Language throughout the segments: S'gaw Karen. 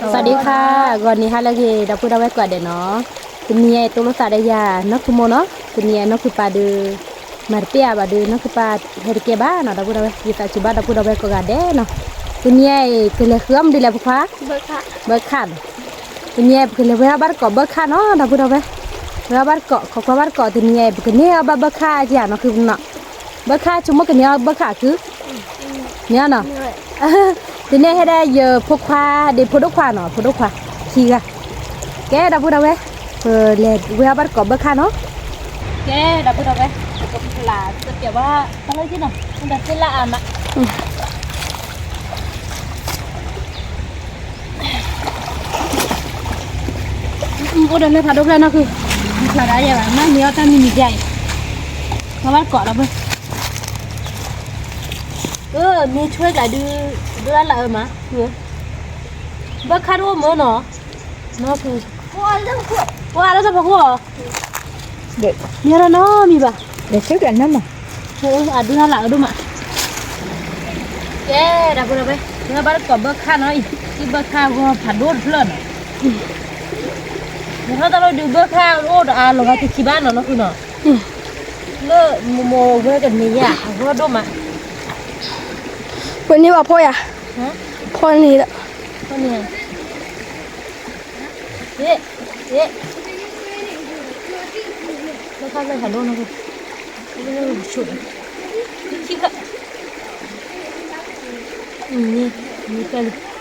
สวัสดีค่ะ ဂီၤနံၤဟါလၢအဂ့ၤ ဒီပုၢ်ဒီဝဲၢ်ကိးဂၤဒဲးနီၤ, တနံၤအံၤ တိၢ်လိာ်သးဒီးယၤ နီၢ်ခုမိၢ်နီၤ, တနံၤအံၤ နီၢ်ခုပၢ်ဒီး မၤတပ့ၢ်အါဘၣ်ဒီး နီၢ်ခုပၢ်ဟဲတကဲဘၣ်နီၤ ဒီပုၢ်ဒီဝဲၢ်, ယသးစူၤဘၣ်ဒီပုၢ်ဒီဝဲၢ်ကိးဂၤဒဲးနီၤ, တနံၤအံၤ ကလဲၤဃုအီၣ်မနုၤလဲၣ်ဖိခွါ, ဘၢခၣ်နီၤ, တနံၤအံၤ ပကလဲၤဝဲအီၣ်ဘၣ်တကိးဘၢခၣ်နီၤ ဒီပုၢ်ဒီဝဲၢ်, ဝဲအီၣ်ဘၣ်တကိး ခိးကွၢ်ဘၣ်တကိး တနံၤအံၤ ပကန့ၢ်အီၣ်ဘၣ်ဘၢခၣ်ကနီၤ ခုနီၤ, ဘၢခၣ် ဆိကမိၣ်ကန့ၢ်အီၣ်ဘၢခၣ်ခု န့ၣ်နီၤ, တနံၤဟဲဒၣ်ယဖိခွါဒီးဖိဒိၣ်ခွါနီၤ, ဖိဒိၣ်ခွါခံဂၤ, ကဲဒီပုၢ်ဒီဝဲၢ်, ပလဲၤဝဲအီၣ်ဘၣ်တကိးဘၢခၣ်နီၤ, ကဲဒီပုၢ်ဒီဝဲၢ်, ပကဖျးသပျးဘၣ်တၢ်လၢက့နီၤ, ဒီးသ့ၣ်လၣ်အါမး အိၣ်ဒီးလၢဖးဒိၣ်ဖျၢၣ်နီၢ်ခု, ဖျးဒၣ်ယဲဘၣ် မ့ၢ်န့ၢ်အီၣ်တၢ်မံၤမံၤဒ်အံၤ, ကဘၣ်ကိးဒီပုၢ်, မ့ၢ်ဆွဲကျါဒုး, ဒိၣ်ဒၣ်လၢအၢမး, ဘၢခၣ်တအိၣ်မၢနီၤ, နီၢ်ခု, ပှၤလၢတၢ်ဖီခိၣ်အီၤ, မ့ၢ်ဒီးနီတမံၤဘၣ်, အဒိၣ်ဒၣ်လၢအၢဒိၣ်မး, ကဲဒီပုၢ်ဒီဝဲၢ်, မ့ၢ်ဘၣ်တကိးဘၢခၣ်နီၤအံၤ, တံၢ်ဘၢခၣ်ဂီၤဖးဒိၣ်တဖျၢၣ်နီၤ, နထီၣ်တၢ်လီၤဒုးဘၢခၣ်အိၣ်ဒီးအါလီၤဂာ်တခံဘၣ်နီၤ နီၢ်ခုနီၤ, လၢမိၢ်မိၢ်ဝဲကန့ၢ်ယၤအဂီၢ်ဒိၣ်မး, ပန့ၢ်ဘၣ်ဖီယၤ, ဖီန့ၢ်ဒီး, ဖီန့ၢ်, ဘၢခၣ်ဖျၢၣ်ဖးဒိၣ်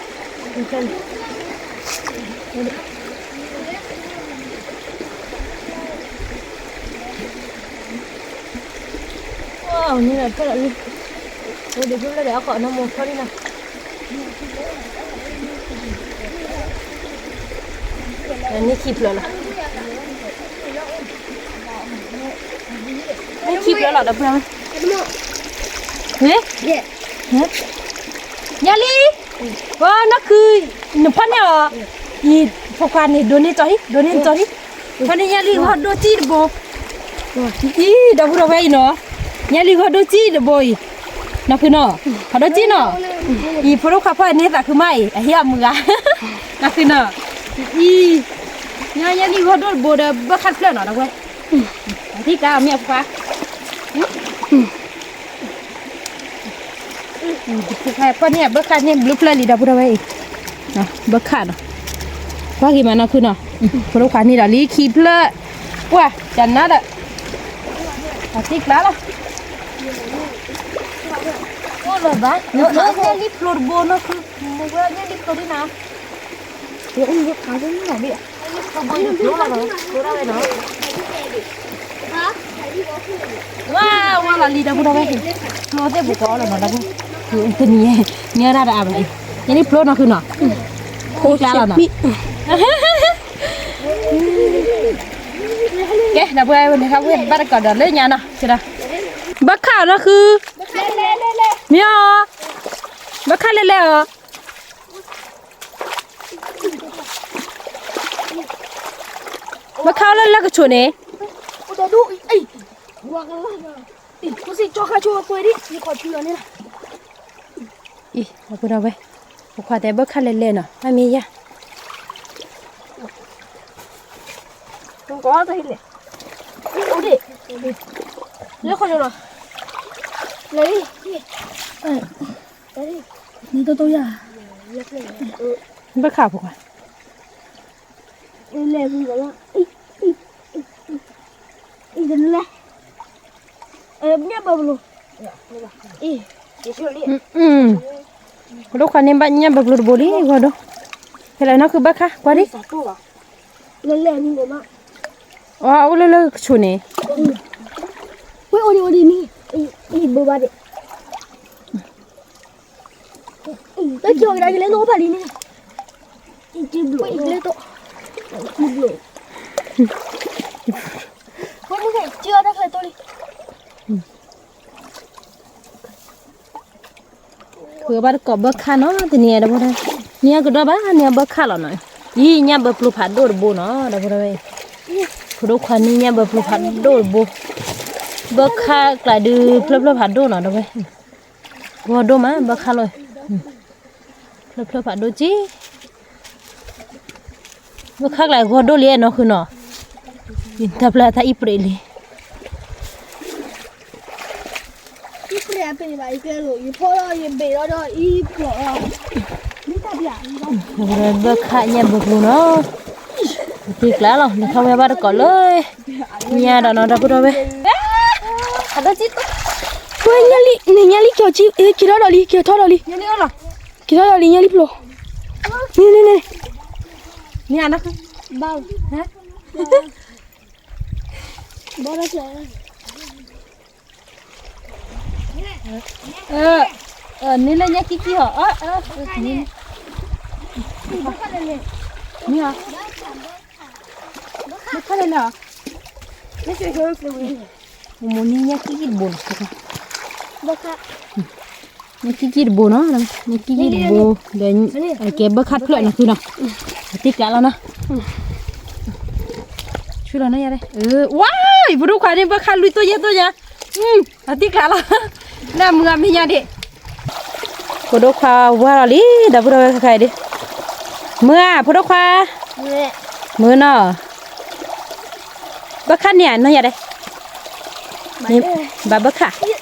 နီၤ, ခံဖျၢၣ်, မ့ၢ်ဖျၢၣ်လံ, မ့ၢ်ဖျၢၣ်လံ, န့ၣ်ဒီးဖျၢၣ်လံ, အိၣ်ဒီးဖျၢၣ်လၢဒီးအခိးနီၢ်မိၢ်ဖျၢၣ်လံနီၤ န့ၢ်ခံဖျၢၣ်လီၤ, န့ၢ်ခံဖျၢၣ်လီၤ ဒီပုၢ်ဒီဝဲၢ်, ညါလံ, နီၢ်ခု, နဖီန့ၢ်အီၤ, အံၤ ဖိခွါန့ၣ် ဒိးန့ၢ်ကၠီဟံၣ် ဒိးန့ၢ်ကၠီဟံၣ်, ဖီန့ၢ်ညါလံဂီၢ်ဒိၣ်ကံၢ်တဘိ အံၤ ဒီပုၢ်ဒီဝဲၢ်အံၤနီၤ, ညါလံဂီၢ်ဒိၣ်ကံၢ်တဘိအံၤ, နီၢ်ခုနီၤ, ဖးဒိၣ်ကံၢ်နီၤ, အံၤ ဖိဒိၣ်ခွါဖီန့ၢ်သးခုမးအံၤ အဟံၣ်အမုၢ်ဂၤ, နီၢ်ခုနီၤ, အံၤ ညါညါလံဂီၢ်ဒိၣ်တဘိဒီး ဘၢခၣ်တဖျၢၣ်နီၤ ဒီပုၢ်ဝဲၢ်, အထံၣ်ကါအမ့ၢ်အဖိခွါ ဖိခွါဖီန့ၢ် ဘၢခၣ်န့ၢ်ဘျုးဖျၢၣ်လံ ဒီပုၢ်ဒီဝဲၢ်အံၤ, ဘၢခၣ်နီၤ, ကွၢ်က့ၤမး နီၢ်ခုနီၤ, ဖိဒိၣ်ခွါန့ၢ်ဒီးလံခံဖျၢၣ်, ပှၢ် ကနါဒီး, အသံကျါလီၤ, အိၣ်လၢၤဘၣ်, ညါလံဖျိတဘိ နီၢ်ခု, မ့ၢ်ဝဲညါလံဖျိဒ်နၤ ဝါ ဝါလီၤလံ ဒီပုၢ်ဒီဝဲၢ်, ဖျိသ့ၣ်ပူၤကီးလီၤနီၤ ဒီပုၢ်, တနံၤညါ, ညါဒၣ်တအါဘၣ်, ညါလံဖျိနီၢ်ခုနီၤ, ဖျိကျါလီၤနီၤ, ကဲ ဒီပုၢ်ဝဲၢ်န့ၣ် ခါဝဲဘၣ်တကိးဒီးလၢညါနီၤ, ဘၣ်ခၣ်နီၢ်ခု, မ့ၢ်အီၤ, ဘၣ်ခၣ်လဲၣ်လဲၣ်အီၤ ဘၣ်ခၣ်အိၣ်လၢလၢကဆိးန့ၣ်, အံၤ ဒီပုၢ်ဒီဝဲၢ်, ဖိခွါတဲဘၣ်ခၣ်လဲၣ်လဲၣ်နီၤ အမ့ၢ်ယၤ, လၢခီၣ်လီၤ, လၢ နတိၢ်တိၢ်ယၤ, ဘၣ်ခၣ်ဖိခွါ, လဲၣ်, လဲၣ်, ပဒိၣ်ခွါန့ၣ်ဘၣ်ညၣ်ဘၢပျိတဘိလံ ဂီၤဒိၣ်, ဖဲလဲၣ်နီၢ်ခုဘၣ်ခၣ် ကွၢ်ဒံး, အအိၣ်လၢလၢကဆိးန့ၣ်, ဝဲအိၣ်ဒံးအိၣ်ဒံးမံ, အံၤဘိးဘၣ်ဒံး တၢ်ကီကဒါကလဲၤသိဖးလံန့ၣ်, အံၤကဘျိးလဲၣ်သိ, ကဘျိး, ဝဲမုၢ်ကဲကၢတၢ်ချဲသိလံ, ဃုဘၣ်တကိးဘၢခၣ်နီၤ တနံၤအံၤဒီပုၢ်ဝဲၢ်, န့ၢ်အီၣ်ကဒီးဘၣ် န့ၢ်အီၣ်ဘၢခၣ်လီၤနီၤ, အံၤညၣ်ဘၢပျိဖးဒိၣ်တဘိနီၤ ဒီပုၢ်ဝဲၢ်, ဖိဒိၣ်ခွါန့ၢ်ညၣ်ဘၢပျိဖးဒိၣ်တဘိ, ဘၢခၣ်ကျါဒုး ဖျၢၣ်ဖျၢၣ်ဖးဒိၣ်နီၤ ဒီပုၢ်ဝဲၢ်, ဂီၤဒိၣ်မး ဘၢခၣ်လီၤ, ဖျၢၣ်ဖျၢၣ်ဖးဒိၣ်က့ ဘၢခါကျဲဂီၤဒိၣ်လံနီၢ်ဃုနီၤ, တၢ်ပျၢ်တၢ်အံၣ်ပြံးလံ. ဘၢခါညၣ်ဘၢပျိနီၤ, တံၢ်ကျါလီၤ နခါဝဲဘၣ်တကိးလၢ ညါဒီးနီၤ ဒီပုၢ်ဒီဝဲၢ်, ဝဲညါလံ န့ၣ်ညါလံ က့ၤထီၣ်ဒီးလံ က့ၤထီၣ်ဒီးလံ, က့ၤထီၣ်ဒီးလံ ညါလံပျိ, န့ၣ်န့ၣ်န့ၣ်, န့ၣ်, န့ၣ်လၢညါကံကံဟီၣ်, န့ၣ်, မိၢ်န့ၣ်ညါကံကံတဘိနီၤ, ညါကံကံတဘိနီၤ, ညါကံကံတဘိ, ဒီးကဲဘၢခါတဖျၢၣ်နီၢ်ဃုနီၤ, အတံၢ်ကျါလီၤနီၤ, ဆူလီၤနီၤယၤ, ဝါ, ယဖိဒိၣ်ခွါန့ၣ် ဘၢခါလွံၢ်တိၢ်ယဲၢ်တိၢ်ညါ, အတံၢ်ကျါလီၤ, နမုၢ်အမဲာ်ညါဒံး ဖိဒိၣ်ခွါဝါလီၤလံ ဒီပုၢ်ဒီဝဲၢ်ခဲခါအံၤဒုး, မုၢ်ဧါ ဖိဒိၣ်ခွါ, မုၢ်နီၤ, ဘၢခါန့ၣ်ဧါနီၢ်ယၤဒဲး, ဘၣ်ဘၢခါ, အဂီၢ်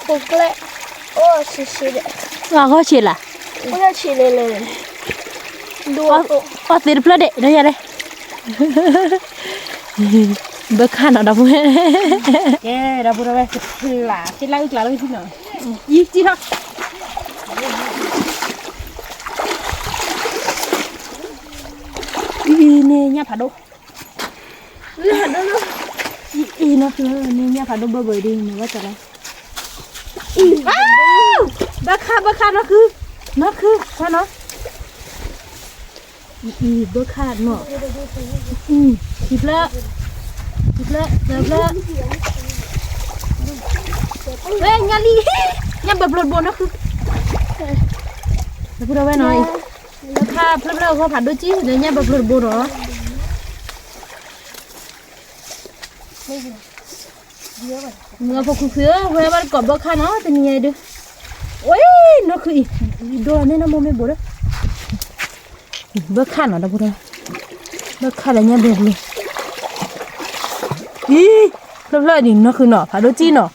ဆံးလၢ်, အီၣ်သ့တဖျၢၣ်ဒံးနီၢ်ယၤဒဲး ဘၢခါနီၤ ဒီပုၢ်ဝဲၢ်, ကဲ ဒီပုၢ်ဒီဝဲၢ် ကဖျး က့လၢအုၣ်ကျါလၢထံနီၤ, ယံၤတံၢ်ထီၣ်, အံၤန့ၣ်ညၣ်ဖးဒိၣ်, အံၤနီၢ်ဃုန့ၣ် ညၣ်ဖးဒိၣ်ဘၢဘၢဒ်န့ၣ်ဝဲတလီၤ, ဘၢခါ ဘၢခါနီၢ်ဃု, နီၢ်ဃု ခွါနီၤ အံၤ ဘၢခါနီၤ, ခံဖျၢၣ်, ခံဖျၢၣ် သၢဖျၢၣ်, ဝဲညါလံ, ညၣ်ဘၢဖျိတဘိနီၢ်ဃု, ဒီပုၢ်ဒီဝဲၢ်နီၤ, ဘၢခါဖျၢၣ်ဖျၢၣ်အဂီၢ်ဖးဒိၣ်ကံၢ် ဒီးညၣ်ဘၢဖျိတဘိနီၤ, မုၢ်အဖိခွံခွံဧၢ ဝဲဘၣ်တကိးဘၢခါနီၤ တနံၤညါအံၤဒုး, ဝဲ နီၢ်ဃုအံၤ, ဒိၣ်န့ၢ်နီၢ်မိၢ်မ့ၢ်ဘိးဒီး, ဘၢခါနီၤ ဒီပုၢ်ဒီဝဲၢ်, ဘၢခါဒီးညၣ်ဘၢဖျိ, အံၤ ဖျၢၣ်ဖျၢၣ်ဒံးနီၢ်ဃုနီၤ ဖးဒိၣ်ကံၢ်နီၤ,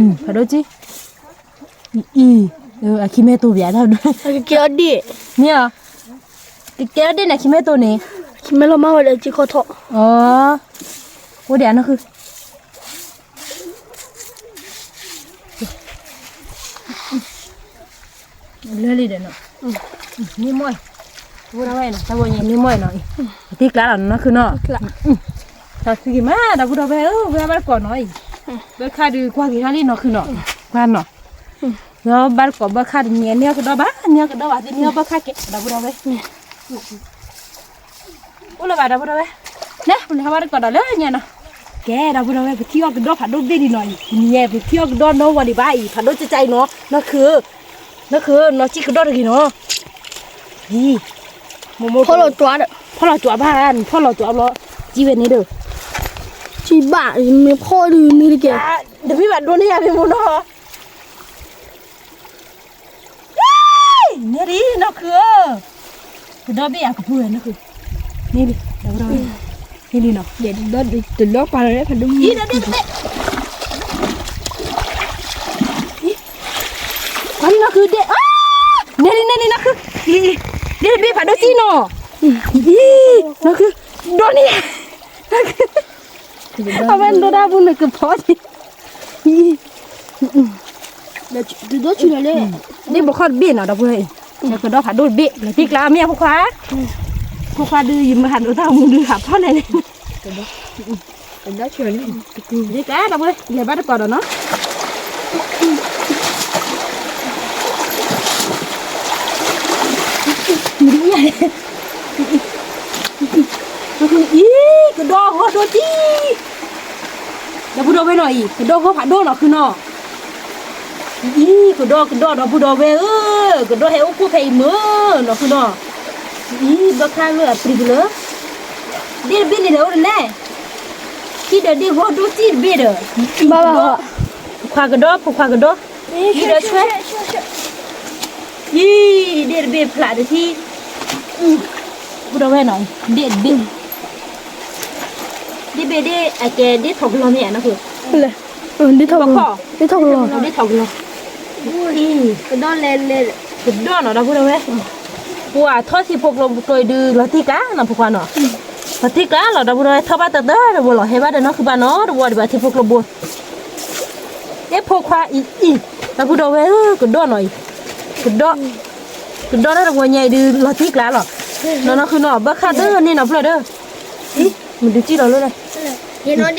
ဖးဒိၣ်ကံၢ် အံၤ, အခံမ့ၢ်တိၢ်ပၠးတၢ်ဒိၣ်, ကကဲအီၤဒ့ၣ်, မ့ၢ်ဧါ, ကကဲအီၤဒ့ၣ်န့ၣ် အခံမ့ၢ်တိၢ်န့ၣ်, အခံမ့ၢ်လီၤမၢ်ဝဲဒီးက့ခီထီၣ်, အိၣ်ဒံးနီၢ်ဃု လၢလံဒီးနီၤ, န့ၢ်မီၢ်, တဝဲန့ၣ် န့ၢ်မီၢ်နီၤ, တံၢ်ကျါလီၤနီၢ်ဃုနီၤ, တၢ်သံက့ၤမး ဒီပုၢ်ဒီဝဲၢ်ဧၢ ဝဲဘၣ်တကိးနီၤအံၤ, ဘၢခါဒုးကွၢ်က့ၤဟါလံနီၢ်ဃုနီၤ, ကွၢ်နီၤ, ဒီးဘၣ်တကိးဘၢခါတနံၤ န့ၢ်အီၣ်ကဒီးဘၣ် န့ၢ်အီၣ်ကဒီးဘၣ် သ့န့ၢ်အီၣ်ဘၢခါကဲ ဒီပုၢ်ဒီဝဲၢ် အိၣ်လၢၤဘၣ် ဒီပုၢ်ဒီဝဲၢ်, နဲ ပလဲၤဟးဘၣ်တကိးဒီးလၢညါနီၤ, ကဲ ဒီပုၢ်ဒီဝဲၢ် ပထံၣ်အီၣ်ကဒီးဖးဒိၣ်ဘ့ၣ်လံနီၤအံၤ, တနံၤညါ ပထံၣ်အီၣ်ကဒီးနီၢ်ဝဲဒံးဘၣ်အံၤ ဖးဒိၣ်ကၠဲကၠဲအံၤနီၤ, နီၢ်ဃု, နီၢ်ဃု နီၢ်ကံၢ်ကဒီးတဂ့ၤနီၤ, အံၤ, ဖီၣ်လီၤကၠွါဒီး, ဖီၣ်လီၤကၠွါဘၣ်, ဖီၣ်လီၤကၠွါဘျီ, ကံၢ်ဝဲန့ၣ်ဒီး, ကံၢ်ဘၣ် မ့ၢ်ဖီၣ်ဒုးမ့ၢ်တကဲ, တမ့ၢ်ဘၣ်ဒိန့ၢ်ယၤမ့ၢ်မ့ၢ်နီၤ န့ၣ်ဒ်နီၢ်ခုဧၢ, ကဒီဘ့ၣ်အကပူၤဝဲနီၢ်ခု, န့ၣ်ဒ်, န့ၣ်ဒ်နီၤ, တဒီပာ်လီၤဖးဒိၣ်, အံၤ, နီၢ်ခုဒ့ၣ်, န့ၣ်ဒ် န့ၣ်ဒ်နီၢ်ခု, ဒ့ၣ်တဘ့ၣ်ဖးဒိၣ်ကံၢ်နီၤ, အံၤ, နီၢ်ခု, ဒိန့ၢ်ယၤ, အဝဲဒိတၢ်ပူၤန့ၣ်ကဖီန့ၣ် ဒ့ၣ်ဘိးခီၣ်တဘ့ၣ်နီၤ ဒီပုၢ်ဝဲၢ်အံၤ, ကဒီဖးဒိၣ်တဘ့ၣ် လဲၤတ့ၢ်ကျါမ့ၢ်ဖိခွါ, ဖိခွါဒုး ယမၤဟးဒိးတၢ်မူဒုးဟးဖီၣ်န့ၣ်န့ၣ်, တ့ၢ်ကျါ ဒီပုၢ်ဝဲၢ် လဲၤဘၣ်တကိးဒီးနီၤ အံၤ, ကဒီဂီၢ်ဒိၣ်တံၢ်, ဒီပုၢ်ဒီဝဲၢ်နီၤအံၤ ကဒီဂီၢ်ဖးဒိၣ်နီၢ်ခုနီၤ, အံၤ ကဒီကဒီဒီပုၢ်ဒီဝဲၢ်ဧၢ, ကဒီဟဲအိၣ်ခိၣ်ဖဲအံၤမ့ၢ်နီၢ်ခုနီၤ, အံၤ ဘၢခါလၢအပြံကလၢာ်, ဒ့ၣ်တဘ့ၣ်န့ၣ်ဒီးအိၣ်တလဲၣ်, ဟံၣ်ဒီးဒ့ၣ်ဂီၢ်ဒိၣ်တံၢ်တဘ့ၣ်ဒီး, ဖိခွါကဒီ ဖိခွါကဒီ, ဟံၣ်ဒီးဆွဲ, အံၤ တဘ့ၣ်ဖျးတထံၣ်, ပူဒီးဝဲနီၤ, ဒ့ၣ်တဘ့ၣ်, ဒ့ၣ်ဘ့ၣ်ဒ့ၣ် အကဲဒ့ၣ်ထီၣ်ကလီၤမ့ၢ်ဧါနီၤ, ဒ့ၣ်ထီၣ်ကလီၤ, ဒ့ၣ်ထီၣ်ကလီၤ, ဒ့ၣ်ထီၣ်ကလီၤ, ကဒီၣ်နီၤ ဒီပုၢ်ဒီဝဲၢ်, ပှၤထီၣ်ထံဖိကျိၤကျိၤအံၤဒုး လီၤတံၢ်ကျါနီၤ ဖိခွါနီၤ, လီၤတံၢ်ကျါလီၤ ဒီပုၢ်ဒီဝဲၢ် ထီၣ်ဘၣ်တၢ်တၢ်တဝီလီၤ ဟဲဘၣ်ဒီးနီၢ်ဃုဘၣ်နီၤ တဝီဒံးဘၣ်ထံဖိကျိၤဘိ အ့ၣ်ဖိခွါအံၤအံၤ, ဒီပုၢ်ဒီဝဲၢ်ဧၢ ကဒီၣ်နီၤအံၤ, ကဒီး, ကဒီးတၢ်တဝီညါအံၤဒုး လီၤတံၢ်ကျါလီၤ, နီၢ်နီၢ်ဃုနီၤ ဘၣ်ခါတၢ်န့ၣ်နီၤဖျၢၣ်ဒီး, အံၤ, မ့ၢ်ဒုးတံၢ်လီၤလၢလဲၣ်, လီၤ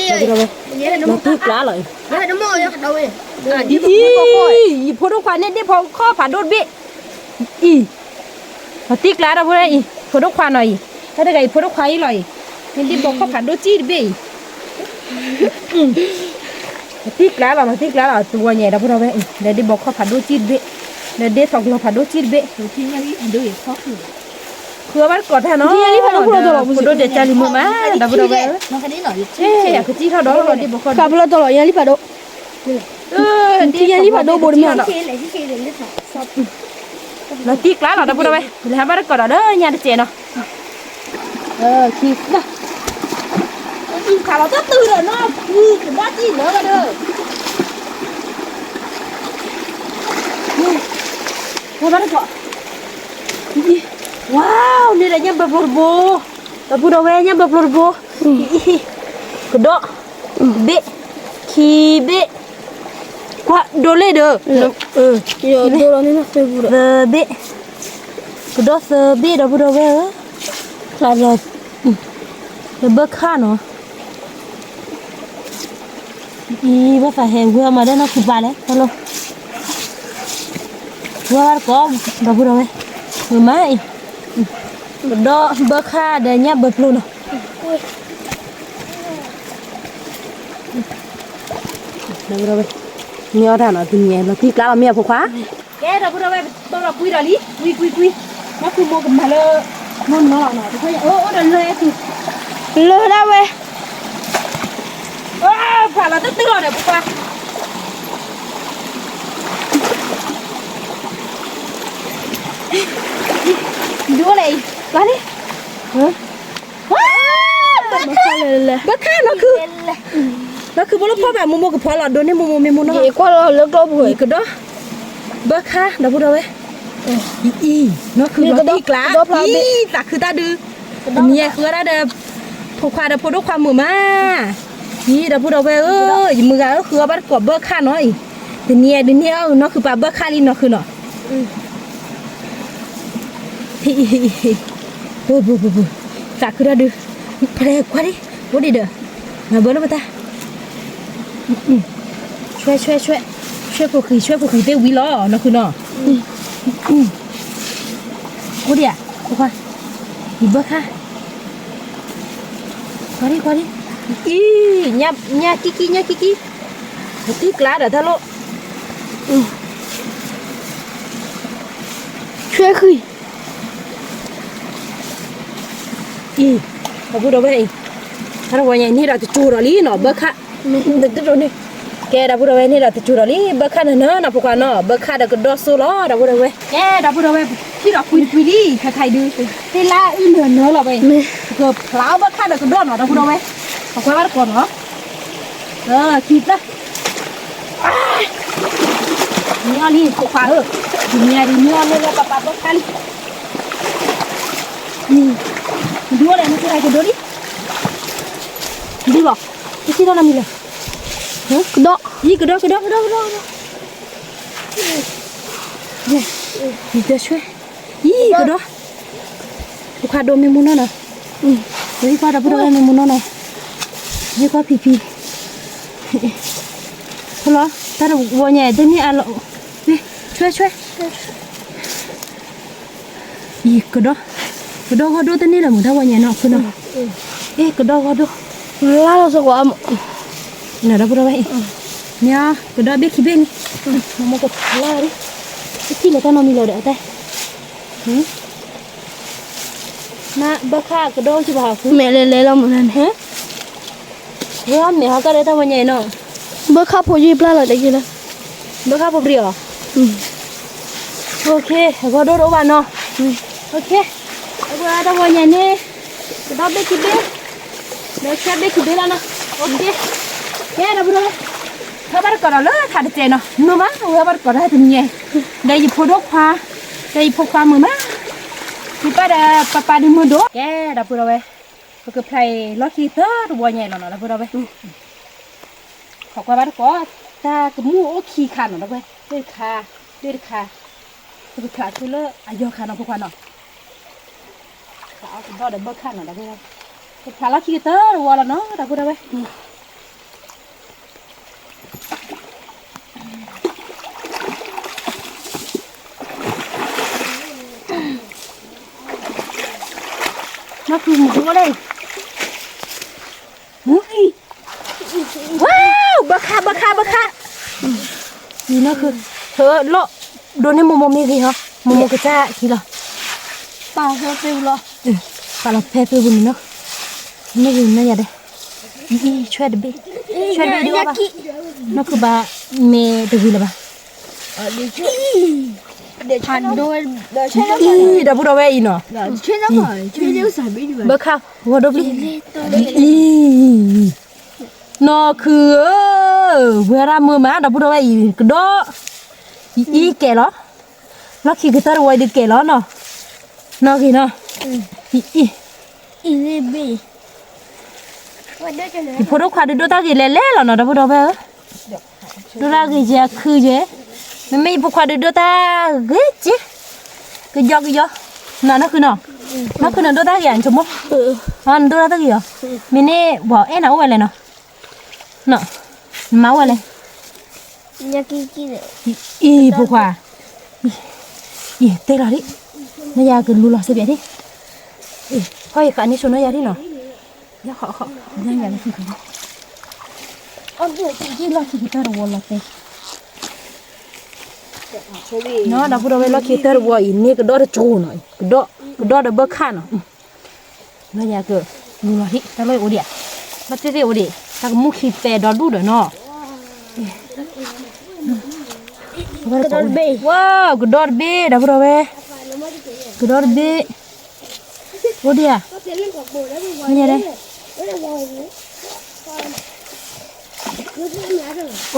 တံၢ်ကျါလီၤအံၤ, အံၤ, ယဖိဒိၣ်ခွါန့ၣ်ဒ့ၣ်ဖီခီၣ်ဖးဒိၣ်တဘ့ၣ်, အံၤ လီၤတံၢ်ကျါဒီပုၢ်ဒီဝဲၢ်အံၤ ဖိဒိၣ်ခွါနီၤအံၤ, တၢ်တဂၤအံၤဖိဒိၣ်ခွါအံၤလီၤအံၤ, မ့ၢ်ဒ့ၣ်ဘီခီၣ်ဖးဒိၣ်ကံၣ်တဘ့ၣ်အံၤ, လီၤတံၢ်ကျါလီၤ လီၤတံၢ်ကျါလီၤ တဝီညါအံၤ ဒီပုၢ်ဒီဝဲၢ်အံၤ ဒီးဒ့ၣ်ဘီခီၣ်ဖးဒိၣ်ကံၣ်တဘ့ၣ်, ဒီးဒ့ၣ်ထီၣ်ကလီၤဖးဒိၣ်ကံၣ်တဘ့ၣ်, ဃုအီၣ်ဘၣ်တကိးတၢ်နီၤ, ဖိဒိၣ်ဒဲးကၢ်လံၤမုာ်မး ဒီပုၢ်ဒီဝဲၢ်ဧၢ, ကကံၣ်ထီၣ်ဒီးဒ့ၣ်ဘီခီၣ်ဖးဒိၣ် လီၤတံၢ်ကျါလီၤ ဒီပုၢ်ဒီဝဲၢ်, လီၤတံၢ်ကျါလီၤ ဒီပုၢ်ဒီဝဲၢ်, လဲၤဟးဘၣ်တကိးဒီးလၢညါတစဲးနီၤ, ခးလီၤတၢ်တုၤဒီးနီၢ်ဖုကဘၣ်ကံၣ်လၢၤဒီး, ဟဲဘၣ်တကိး, ဝါ, န့ၣ်ဒီးညၣ်ဘၢဖျိတဘိ, ဒီပုၢ်ဒီဝဲၢ် ညၣ်ဘၢဖျိတဘိ, ကဒီး, ဘ့ၣ်, ခံဘ့ၣ်, ကွၢ်ဒိလ့ၣ်ဒီး, သၢဘ့ၣ်, ကဒီးသၢဘ့ၣ် ဒီပုၢ်ဒီဝဲၢ်ဧၢ, ဖျါလီၤ, လၢဘၢခၣ်နီၤ, အံၤ ဘၣ်သးဟဲဝဲအီၤမးဒီးနီၢ်ခုပာ်လဲၣ် ဟဲလိၤ, ဝဲဘၣ်တကိး, ဒီပုၢ်ဒီဝဲၢ်, မ့ၢ်မးအံၤ, ကဒီးဘၢခၣ်ဒီးညၣ်ဘၢဖျိနီၤ မ့ၢ်အီၣ်တၢ်နီၤ တနံၤလီၤတံၢ်ကျါလီၤ မ့ၢ်အဖိခွါ, ကဲ ဒီပုၢ်ဒီဝဲၢ် ပတီၢ်လီၤကွံာ်ဒီးလံ ကွံာ်ကွံာ်ကွံာ်, နီၢ်ခိမိၢ်ကမၤလၢ, မိၢ်နီၤလီၤနီၤ တခီယအိၣ်အိၣ်ဒီးလၢအဲၣ်သု, လၢဒၣ်ဝဲ, ဖျါလီၤတတုၤလီၤဒီးဖိခွါ, ဒိၣ်လဲၣ်အံၤ, လီၤန့ၣ် ဘၣ်ခါ, ဘၣ်ခါနီၢ်ခု, နီၢ်ခုဘိလၢဖီၣ်ဘၣ် မိၢ်မိၢ်ကဖီလီၤဒိၣ်န့ၢ်မိၢ်မိၢ်မ့ၢ်မိၢ်နီၢ်, ကွၢ်လီၤလၢကျိပူၤ ကဒီး, ဘၣ်ခါ ဒီပုၢ်ဒီဝဲၢ်, အံၤ နီၢ်ခုလီၤတံၢ်ကျါ, အံၤ သးခုတၢ်ဒုး, တနံၤအံၤဃုဒၣ်ဒီး, ဖိခွါဒီးဖိဒိၣ်ခွါမုာ်မး, အံၤ ဒီပုၢ်ဒီဝဲၢ်ဧၢ, ယမုၢ်ဂၤဧၢ ဃုအီၣ်ဘၣ်တကိးဘၣ်ခါနီၤအံၤ, တနံၤအံၤဒုးန့ၢ်အီၣ်နီၢ်ခုပာ်ဘၣ်ခါလံနီၢ်ခုနီၤ သးခုတၢ်ဒုး, ဖဲကွၢ်ဒံး, အိၣ်ဒံးဒီး, မၤဘၢလၢပတၢ်, ဆွဲဆွဲဆွဲ, ဆွဲဖိဃံၤ ဆွဲဖိဃံၤသ့ၣ်ဝံၤလီၤ နီၢ်ခုနီၤ, အိၣ်ဒံးဧါ, ဖိခွါ, ယဘၢခါ, ကွၢ်ဒံးကွၢ်ဒံး, အံၤ, ညၣ်ကံကံ ညၣ်ကံကံ, တံၢ်ကျါဒီးတၢ်လိၣ်, ဆွဲဃံၤ အံၤ, ဒီပုၢ်ဒီဝဲၢ်အံၤ, တၢ်တဝီညါအံၤန့ၣ်ဒီးတစိၤဒီးလံနီၤ ဘၢခါ, တဒိးန့ၣ်, ကဲ ဒီပုၢ်ဒီဝဲၢ်န့ၣ်ဒီးတစိၤဒီးလံ ဘၢခါနၢၤနၢၤနီၤ ဖိခွါနီၤ ဘၢခါဒီးကဒီးစိလီၤ ဒီပုၢ်ဒီဝဲၢ်, ကဲ ဒီပုၢ်ဒီဝဲၢ် ထံၣ်ဒီးကွံာ်ကွံာ်လံ ခဲခါအံၤဒုး, သ့ၣ်လါအုၣ်နၢၤနၢၤလီၤဘၣ်အံၤ, ကဖျါအီၣ်ဘၢခါဒီးကဒီးနီၤ ဒီပုၢ်ဒီဝဲၢ်, ပကွၢ်ဘၣ်တကိးနီၤ ခံဖျၢၣ်, မ့ၢ်အီၤလံ ဖိခွါဧၢ, ဒ်မ့ၢ်အီၤလၢပပာ်ဘၢခါလံ, ဒိၣ်လဲၣ် နကဟဲကဒိၣ်လံ, ဒိၣ်လီၤ, တထံၣ်ထီၣ်နီတမံၤလၢၤ, ကဒီး, အံၤ ကဒီး ကဒီး ကဒီး ကဒီး, ယတဲဆွဲ, အံၤ ကဒီး, ဖိခွါဒိၣ်မ့ၢ်မိၢ်နီၢ်နီၤ, ယကွၢ်ဒီပုၢ်ဒီဝဲၢ်မ့ၢ်မိၢ်နီၢ်နီၤ, ယကွၢ်ဖံဖံ, ဖီလီၤ, တၢ်တဝီညါတန့ၢ်အါလီၤ, ဆွဲဆွဲ အံၤ ကဒီး, ကဒီးဂီၢ်ဒိၣ်တန့ၢ်လၢၤမုၢ်တၢ်ဝီညါနီၤ ခုနီၤ, အ့ ကဒီးဂီၢ်ဒိၣ်, လါလီၤစကွးမး, နဒီပုၢ်ဒီဝဲၢ်အံၤ, မ့ၢ် ကဒီးဘ့ၣ်ခံဘ့ၣ်န့ၣ်, မ့ၢ်ကဖျါလံ, တထံၣ်လၢၤတၢ်နီတမံၤလၢၤဒီးအတၢ်, နဘၣ်ခါကဒီးကဘၣ်ဃု, မဲာ်လဲၤလဲၤလီၤမုၢ်နၤန့ၣ်, ဝဲမဲာ်ဟီကၢ်လၢတၢ်ဝီညါအံၤနီၤ, ဘၣ်ခါဖိယံာ်ပျၢ်လီၤတက့ၢ်လၢ, ဘၣ်ခါဖိပြံအီၤ, အဂီၢ်ဒိၣ်တအိၣ်ဘၣ်နီၤ. အဝဲတဝီညါန့ၣ် ကဒီဘ့ၣ်ခံဘ့ၣ်, ဒီးဆှဲဘ့ၣ်ခံဘ့ၣ်လီၤနီၤ. ကဲဒီပုၢ်ဒီဝဲၢ်, ဟဲဘၣ်တကိးဒီးလၢခးတစဲးနီၤ, မုာ်မး ဝဲဟဲဘၣ်တကိးဒီးတနံၤညါ, ဒီးယဖိဒိၣ်ခွါ, ဒီးယဖိခွါမုာ်မး, ယပၢ်ဒီးပၢ်ပၢ်ဒုးမုာ်ဒိၣ်. ကဲဒီပုၢ်ဒီဝဲၢ်, ပကဖျါအံၤလီၢ်ခံကတၢၢ်တဝီညါအံၤလီၤနီၤ ဒီပုၢ်ဒီဝဲၢ်. ခိးကွၢ်ဘၣ်တကိး, တၢ်ကမူၣ်အိၣ်ခံခါနီၤ ဒီပုၢ်ဝဲၢ်, တၢ်တခါ, တၢ်တခါ, ပကဖျါဆူလၢအယီၤခါနီၤ ဖိခွါနီၤ. ဖျါအီၤကဒီဒီးဘၢခၣ်နီၤ ဒီပုၢ်ဝဲၢ်, ပဖျါလီၢ်ခံကတၢၢ်တဝီလီၤနီၤ ဒီပုၢ်ဒီဝဲၢ်. နီၢ်ဖုမုၢ်ကအိၣ်လၢ, မူအံၤ, ဝါ, ဘၢခၣ် ဘၢခၣ် ဘၢခၣ်, အံၤနီၢ်ဖု, လီၤ, ဒိးန့ၢ်မိၢ်မိၢ်မ့ၢ်ဂ့ၤဟီ, မိၢ်မိၢ်ကစၢ်ခံလီၤ, ပာ်ဖဲဖဲပူၤလီၤ, ပာ်လီၤဖဲဖဲပူၤန့ၣ်နီၤ, မ့ၢ်ဂ့ၤနီၤယၤဒဲး, အံၤ ဆွဲတဘ့ၣ်, ဆွဲတဘ့ၣ်ဒုးအီၣ်ဘၣ်, နီၢ်ဖုဘၣ်, မ့ၢ်တဂ့ၤလၢၤဘၣ် အံၤ ဒီပုၢ်ဒီဝဲၢ်အံၤနီၤ, ဘၢခၣ် ဂီၤဒိၣ်ပျံၤ, အံၤ, နီၢ်ခုဧၢ, ဝဲဒၣ်မုာ်မး ဒီပုၢ်ဒီဝဲၢ်အံၤ ကဒီး, အံၤကဲလီၤ, လီၢ်ခံကတၢၢ်တဝီအံၤဒုးကဲလီၤနီၤ, နီၢ်ဂ့ၤနီၤ, အံၤ ယဖိဒိၣ်ခွါဒုးဒိၣ်တၢ်ဂ့ၤလဲၤလဲၤလီၤနီၤ ဒီပုၢ်ဒီဝဲၢ်ဧၢ, ဒိၣ်တၢ်ဂ့ၤကဲအခုကဲ, မ့မ့ၢ်ယဖိခွါဒုးဒိၣ်တၢ်ဂ့ၤကဲ, ကယီကယီ, နီၢ်ခုနီၤ, နီၢ်ခုနီၤဒိၣ်တၢ်ဂ့ၤဧါ နဆိကမိၣ်, နဒိၣ်တၢ်ဂ့ၤဧါ, မ့ၢ်န့ၢ်ပှၤအဲၣ်နၤအိၣ်ဝဲလဲၣ်နီၤ, နမၤအိၣ်ဝဲလဲၣ် အံၤဖိခွါ, အံၤတဲလီၤဒံး, နယၤကလူလီၤစ့ၢ်ကီးဒံး, အံၤ ဖီၣ်ယဃးန့ၢ်ဆိနီၢ်ယၤဒံးနီၤ, ယဃးဃး, ယၤလၢခံခါ, အီၣ်ဘၣ်က့ၤလီၢ်ခံကတၢၢ်တဝီလီၤတဲ, နီၤ ဒီပုၢ်ဒီဝဲၢ် လီၢ်ခံကတၢၢ်တဝီအံၤ န့ၢ်ကဒီးတကၠိနီၤ, ကဒီးဒီးဘၢခၣ်နီၤ နီၢ်ယၤကလူလီၤဒံး တၢ်လီၢ်အံၤအိၣ်ဒံးဧါ, ဘၣ်သ့ၣ်သ့ၣ်အိၣ်ဒံး, တၢ်ကမူၣ်ခံပဲဒီဒူၣ်ဒီးနီၤ, ကဒီးတဘ့ၣ်, ဝါ, ကဒီးတဘ့ၣ် ဒီပုၢ်ဒီဝဲၢ်, ကဒီးတဘ့ၣ်, အိၣ်ဒံးဧါ, မ့ၢ်ယၤဒဲး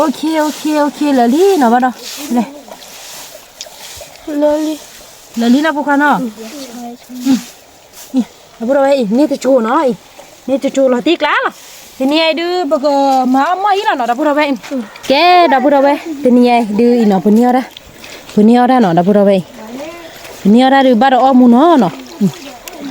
OK OK OK လၢာ်လံနီၤဘၣ်ဒီး, လၢာ်လံနီၤဖိခွါနီၤ, ဒီပုၢ်ဒီဝဲၢ်အံၤ န့ၢ်တကၠိနီၤအံၤ, န့ၢ်တကၠိလီၤတံၢ်ကျါလီၤ, တနံၤအံၤဒုး ပကမၤအီၣ်မီၢ်အံၤလီၤနီၤ ဒီပုၢ်ဒီဝဲၢ်အံၤ, ကဲ ဒီပုၢ်ဒီဝဲၢ် တနံၤအံၤဒုးအံၤနီၤ ပန့ၢ်အီၣ်တၢ်, ပန့ၢ်အီၣ်တၢ်နီၤ ဒီပုၢ်ဒီဝဲၢ်အံၤ, ပန့ၢ်အီၣ်တၢ်ဒုးဘၣ်ဒီးအီၣ်မူနီၤနီၤ, ယတၢ်လီၢ်အံၤ ယဟဲဝံကုနီၤ, ဟဲဝံကုဒုး, နနၢအံၤ,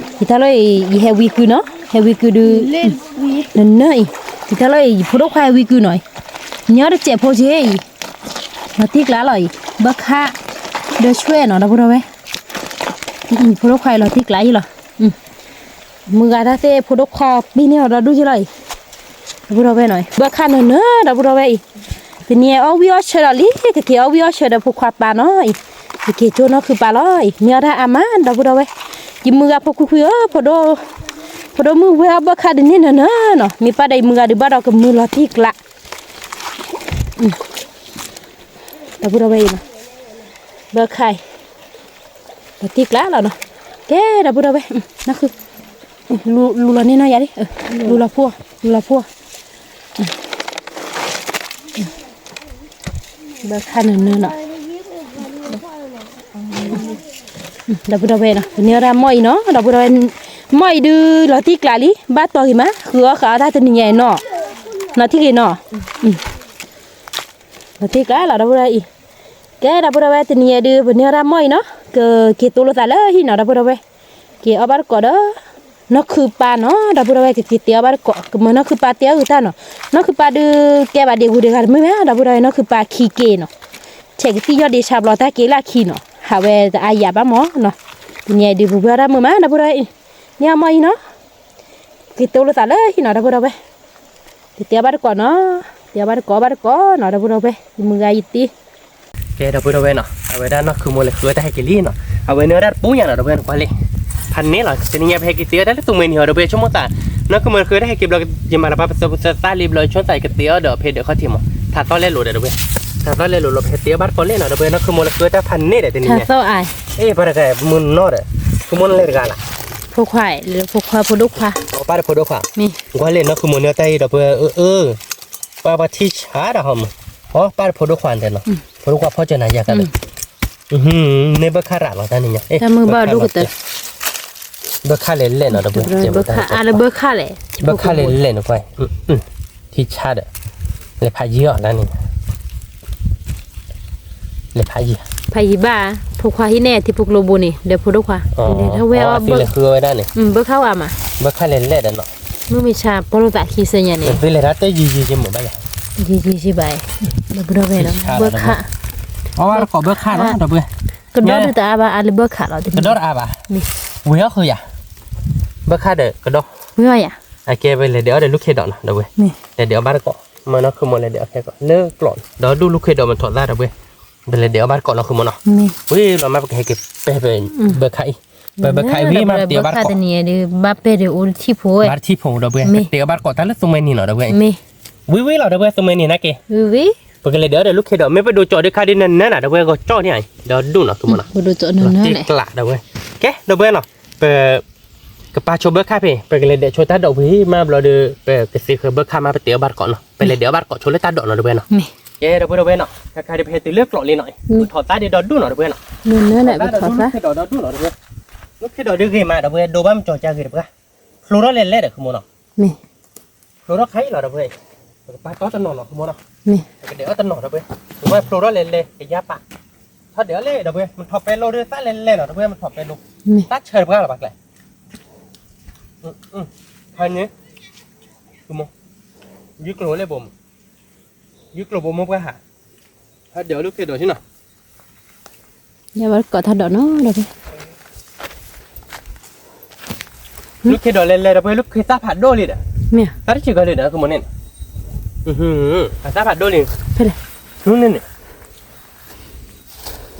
ယတၢ်လီၢ်အံၤ ယဖိဒိၣ်ခွါဟဲဝံကုနီၤအံၤ, န့ၢ်အီၣ်တစဲးဖိက့အံၤ လီၤတံၢ်ကျါလီၤအံၤ, ဘၢခၣ်, ဒီးဆွဲနီၤ ဒီပုၢ်ဒီဝဲၢ်, ဖိဒိၣ်ခွါအံၤလီၤတံၢ်ကျါအံၤလီၤ, မုၢ်ဂၤတၢ်သ့ၣ်ဖိဒိၣ်ခွါပံန့ၢ်အီၤဒီဒူၣ်က့လီၤအံၤ, ဒီပုၢ်ဒီဝဲၢ်နီၤ, ဘၢခၣ်နၢၤနၢၤ ဒီပုၢ်ဒီဝဲၢ်အံၤ, တနံၤအံၤအီၣ်ဝံၣ်အီၣ်ဆၢဒီးလံ ကက့ၤအီၣ်ဝံၣ်အီၣ်ဆၢဒီးဖိခွါပၢ်နီၤအံၤ, ကက့ၤကၠိနီၢ်ခုပၢ်လီၤအံၤ, န့ၢ်အီၣ်တၢ်အါမး ဒီပုၢ်ဒီဝဲၢ်, ယမုၢ်ဂၤဖိခွံခွံဧၢ, ဖိဒိၣ်မုၣ်ဝဲအီၣ်ဘၢခၣ်ဒုးန့ၢ်နၢၤနၢၤနီၤ, မ့ၢ်ပၢ်ဒီးယမုၢ်ဂၤဒုးဘၣ်ဒီးကမုာ်လီၤတံၢ်ကျါ ဒီပုၢ်ဒီဝဲၢ်အံၤနီၤ, ဘၢခၣ်အံၤ, လီၤတံၢ်ကျါလီၤနီၤ, ကဲ ဒီပုၢ်ဒီဝဲၢ်, လူလီၤန့ၢ်နီၢ်ယၤလံ, လူလီၤဖိ, လူလီၤဖိ, ဘၢခၣ်နၢၤနၢၤနီၤ ဒီပုၢ်ဒီဝဲၢ်နီၤ, ပန့ၢ်အီၣ်တၢ်မီၢ်အံၤနီၤ ဒီပုၢ်ဒီဝဲၢ်, မီၢ်အံၤဒုးလီၤတံၢ်ကျါလံ ဘၣ်တီၢ်ဂ့ၤမး ဃုအီၣ်ဃုအီတၢ်တနံၤညါအံၤနီၤ, နီၤထံၣ်ဂ့ၤနီၤ, လီၤတံၢ်ကျါလီၤ ဒီပုၢ်ဒီဝဲၢ်အံၤ, ကဲ ဒီပုၢ်ဒီဝဲၢ် တနံၤညါဒုး ပန့ၢ်အီၣ်တၢ်မီၢ်အံၤနီၤ ကက့ၤတိလိာ်သးလၢဟံၣ်နီၤ ဒီပုၢ်ဒီဝဲၢ်, က့ၤအီၣ်ဘၣ်တကိးဒီး နီၢ်ခုပၢ်နီၤ ဒီပုၢ်ဒီဝဲၢ် ကက့ၤတဲအီၣ်ဘၣ်တကိး ကမၢနီၢ်ခုပၢ်တဲအီၣ်ဂ့ၤတၢ်နီၤ, နီၢ်ခုပၢ်ဒုးကဲဘၣ်ဒံးဂုၤဒံးဂၤတမုာ်ဘၣ် ဒီပုၢ်ဒီဝဲၢ် နီၢ်ခုပၢ်ခံက့ၤနီၤ, ဆဲးကသံၣ်ယီၢ်ဒ့ဆါဘျီတၢ်က့ၤလၢခံနီၤ ဟးဝဲတအါယၤဘၣ်မီၢ်နီၤ, တနံၤညါဒုး ပဝဲအီၣ်တၢ်မုာ်မး ဒီပုၢ်ဒီဝဲၢ်အံၤ, န့ၢ်အီၣ်မီၢ်အံၤနီၤ က့ၤတိလိာ်သးလၢဟံၣ်နီၤ ဒီပုၢ်ဒီဝဲၢ်, က့ၤတဲအီၣ်ဘၣ်တကိးနီၤ, တဲအီၣ်ဘၣ်တကိး အီၣ်ဘၣ်တကိးနီၤ ဒီပုၢ်ဒီဝဲၢ်, ယမုၢ်ဂၤယတံၤ ကဲ ဒီပုၢ်ဒီဝဲၢ်နီၤ, အဝဲဒၣ်နီၢ်ခုမိၢ်လဲၤဃုအီၣ်တၢ်ဟဲက့ၤလံနီၤ, အဝဲန့ၢ်ဝဲဒၣ်တပူၤညါနီၤ ဒီပုၢ်ဒီဝဲၢ် နကွၢ်လံ, ဖးန့ၣ်လီၤ တနံၤညါ ပဟဲက့ၤတဲအီၣ်တၢ်လၢသူမှဲနံၤဟီ ဒီပုၢ်ဝဲၢ် ဆိကမိၣ်သး, နီၢ်ခုမိၢ်လဲၤဃုအီၣ်တၢ်ဟဲက့ၤဘျီ ယမၤလၢပၢ်ပသၢသၣ်လံဘျီ ဆိကမိၣ်သးကတဲအီၣ်ဒီးဖဲဒီးခီၣ်ထံးမး, ဖးသီလဲလိာ်ဒီး ဒီပုၢ်ဝဲၢ် တၢ်သီလဲၤလိၤလီၤ ပဟဲတ့အီၣ်ဘၣ်တကိးလဲၣ်နီၤ ဒီပုၢ်ဝဲၢ်နီၤ ခုမိၢ်လၢဃုတၢ်ဖးန့ၣ်ဒီးတနံၤညါ တၢ်သီအါ အ့ၣ် ပှၤတဂၤမုၢ်နီၢ်ဒီး ခုမိၢ်လၢတဂၤလၢ် ဖိခွါ ဖိခွါဖိဒိၣ်ခွါ ပၢ်တဖိဒိၣ်ခွါ ကွၢ်လဲၣ်နီၤ ခုမိၢ်န့ၣ်တၢ်အံၤဒီပုၢ်ဝဲၢ် အၢ ပှၤပှၤထံဆါတၢ်ဟီမုၢ် အီ ပၢ်တဖိဒိၣ်ခွါတဲနီၤ ဖိဒိၣ်ခွါဖီၣ်ကၠၢနၤယၤကလဲၣ် န့ၢ်ဘၢခၣ်ရးလီၤတၢ်န့ၣ်ညါ တၢ်မုၢ်ဘၣ်ဒိၣ်ကတၢၢ် ဘၢခၣ်လဲၤလဲၣ်နီၤ တဘှဲ ဘၢခၣ်အါလၢဘၢခၣ်လဲၣ် ဘၢခၣ်လဲၤလဲၣ်နီၤကွၢ် ထံဆါဒီး လဲၤဖးယံၤအီၤတၢ်န့ၣ် လဲၤဖးယံၤ ဖးယံၤဘၣ် ဖိခွါဟံးန့ၢ်ထံဖိကျိဘိန့ၣ် ဒီးဖိဒိၣ်ခွါ လဲၤထီၣ်ဝဲအီၣ်ဘၢ လဲၤဃုဝဲဒၣ်န့ၣ် ဘၢခၣ်ဝဲမး ဘၢခၣ်လဲၤလဲၣ်ဒီးနီၤ မုၢ်မဆါ ပီလိာ်သးခံဆၢညါန့ၣ် သုလဲၤထီၣ်တဲယံၤယံၤယံၤမုာ်ဘၣ်ယၤ ယံၤယံၤယံၤဘၣ် ဘၢခၣ် အဝဲတကိးဘၢခၣ်နီၤ ဒီပုၢ်ဝဲၢ် ကဒီတၢ်အါဘၣ်အါလၢဘၢခၣ်လီၤ ဝံၤအီၣ်ဃုာ်ယၤ ဘၢခၣ်ဒီးကဒီ ဝံၤအီၣ်ယၤ အကဲပလဲၤဒဲးအီၣ်ဒီးလူၢ်ခ့ဒီးနီၤ ဒီပုၢ်ဝဲၢ် လဲၤဒဲးအီၣ်ဘၣ်တကိး မ့ၢ်နီၤ ခုမိၢ်လဲၤဒဲးအီၣ်ခဲကိး လၢကျိး ဒီးဒူၣ်လူၢ်ခ့ဒီးမ့ၢ်ထီၣ်သၣ် ဒီပုၢ်ဝဲၢ် ပလဲၤဒဲးအီၣ်ဘၣ်တကိးနီၤ ခုမိၢ်နီၤ ဝံၤလီၤမး ပကဟဲက့ၤပဲာ်ပဘၢခၣ်အံၤ ပဘၢခၣ်အံၤဝံၤမး ပတ့အီၣ်ဘၣ်တကိး ဘၢခၣ်တနံၤဒီး ဘၣ်ပဲာ်ဒီးအိၣ်တထံၣ်ဖိဝဲ ဘၣ်တထံၣ်ဖိ ဒီပုၢ်ဝဲၢ် ပတ့အီၣ်ဘၣ်တကိးတၢ်လၢသူမှဲနံၤနီၤ ဒီပုၢ်ဝဲၢ် ဝံၤဝံၤလီၤ ဒီပုၢ်ဝဲၢ် သူမှဲနံၤနာ်က့ ပကလဲၤဒဲးအီၣ်ဒီးလူၢ်ခ့ဒီး မ့ၢ်ပဒိးကၠီဒုးခါဒုးနၤနၤနီၤ ဒီပုၢ်ဝဲၢ် ဂီၤကၠီန့ၣ် ဒီးဒူၣ်နီၤ ခုမိၢ်နီၤ တ့ကျး ဒီပုၢ်ဝဲၢ် ကဲ ဒီပုၢ်ဝဲၢ်နီၤ ပ ကပာ်ဆိဘၢခၣ်ဖဲ ပကလဲၤဒဲးဆိတၢ်ဒိးဝံၤမးဘျီဒီး ပကသ့ဃၢၤဘၢခၣ်မး ပတ့အီၣ်ဘၣ်တကိးနီၤ ပလဲၤဒဲးအီၣ်ဘၣ်တကိးဆိလၢတၢ်ဒိးနီၤ ဒီပုၢ်ဝဲၢ်နီၤ ကဲ ဒီပုၢ်ဝဲၢ်နီၤ ခါခါဒုးပဟဲတုၤလၢကျိးလံနီၤ ပထီၣ်သၣ်ဒုးဒီဒူၣ်နီၤ ဒီပုၢ်ဝဲၢ်နီၤ ပထီၣ်သၣ်ဒုးဒီဒူၣ်နီၤ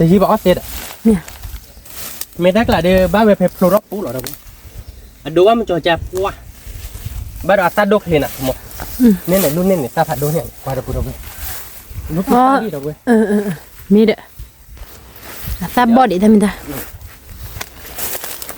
ဒီပုၢ်ဝဲၢ် လူၢ်ခ့ဒီးဒုးဂ့ၤမး ဒီပုၢ်ဝဲၢ် ဒိးဘၣ်မ့ၢ်ကၠီၤကၢ်ဂ့ၤတပှၢ် ဖျိထီၣ်လဲၤလဲၤဒီး ခုမိၢ်နီၤ ဖျိထီၣ်ခါအံၤလီၤ ဒီပုၢ်ဝဲၢ် ပကပာ်တီတနီၤနီၤ ခုမိၢ်နီၤ ပကဒဲးအီၣ်တနီၤ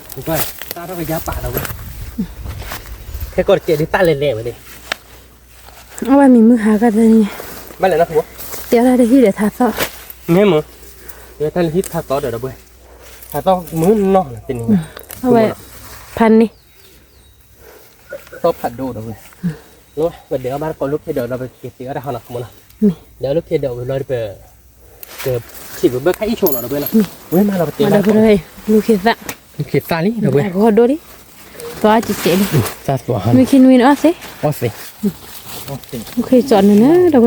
ဒီပုၢ်ဝဲၢ် ဒီပုၢ်ဝဲၢ် ဖျိထီၣ်လဲၤလဲၤ ကယါပာ် ထီၣ်ဒဲးအီၣ်လဲၣ် ဒီပုၢ်ဝဲၢ် မ့ၢ်ထီၣ်ပဲလိဒုးသၣ်လဲၤလဲၤနီၤ ဒီပုၢ်ဝဲၢ် မ့ၢ်ထီၣ်ပဲလိ သၣ်ဆၢတပှၢ်လီၤ ပှၤကျဲ ဖဲန့ၣ် ခုမိၢ် ယုၢ်ကျိၤလၢဘိမး ယုၢ်ကျိၤဘိမိၢ်ပှၢ်ဟး ဟဲဒဲးအီၣ်လူၢ်ခ့ဒီးဆ့နီၤ ယဘၣ်ကိးတၢ်ဒိးနီၤ ဒီပုၢ်ဝဲၢ် လူၢ်ခ့ဒီးလဲၤလဲၤ ဒီပုၢ်ဝဲၢ် လူၢ်ခ့သၣ်ဖးဒိၣ်လံဒီး မ့ၢ် တၢ်တစံးကီးလံဒီး ခုမိၢ်န့ၣ် အသၣ်ဖးဒိၣ်လံ ဖဲလဲၣ် နူန့ၣ်န့ၣ် တယံာ်ဘၣ်အီၣ်သ့ဒီး မ့ၢ် မ့ၢ်တၢ်ကျးဒီး ဘၣ်ဝဲဖဲဖျိထီၣ်ပူၤလီၤ ဒီပုၢ်ဝဲၢ် အဒိဘၣ်မ့ၢ်ကၠီၤကၢ်ပှၢ် ဘၣ်ဒီးအသၣ်ဒိၣ်ချ့နၤ ခုမိၢ် န့ၣ်န့ၣ် လူၢ်န့ၣ်န့ၣ် သၣ်ဖးဒိၣ်န့ၣ် ကွၢ်ဒီပုၢ်ဝဲၢ် လူၢ်ခ့သၣ်လံ ဒီပုၢ်ဝဲၢ် မ့ၢ်ဒီး အသၣ်ဘီၣ်ဒံးတၢ်မ့ၢ်တၢ် သၣ်ထီၣ်ကယါပာ်ဒီပုၢ်ဝဲၢ် ခဲကီၢ်တကဲ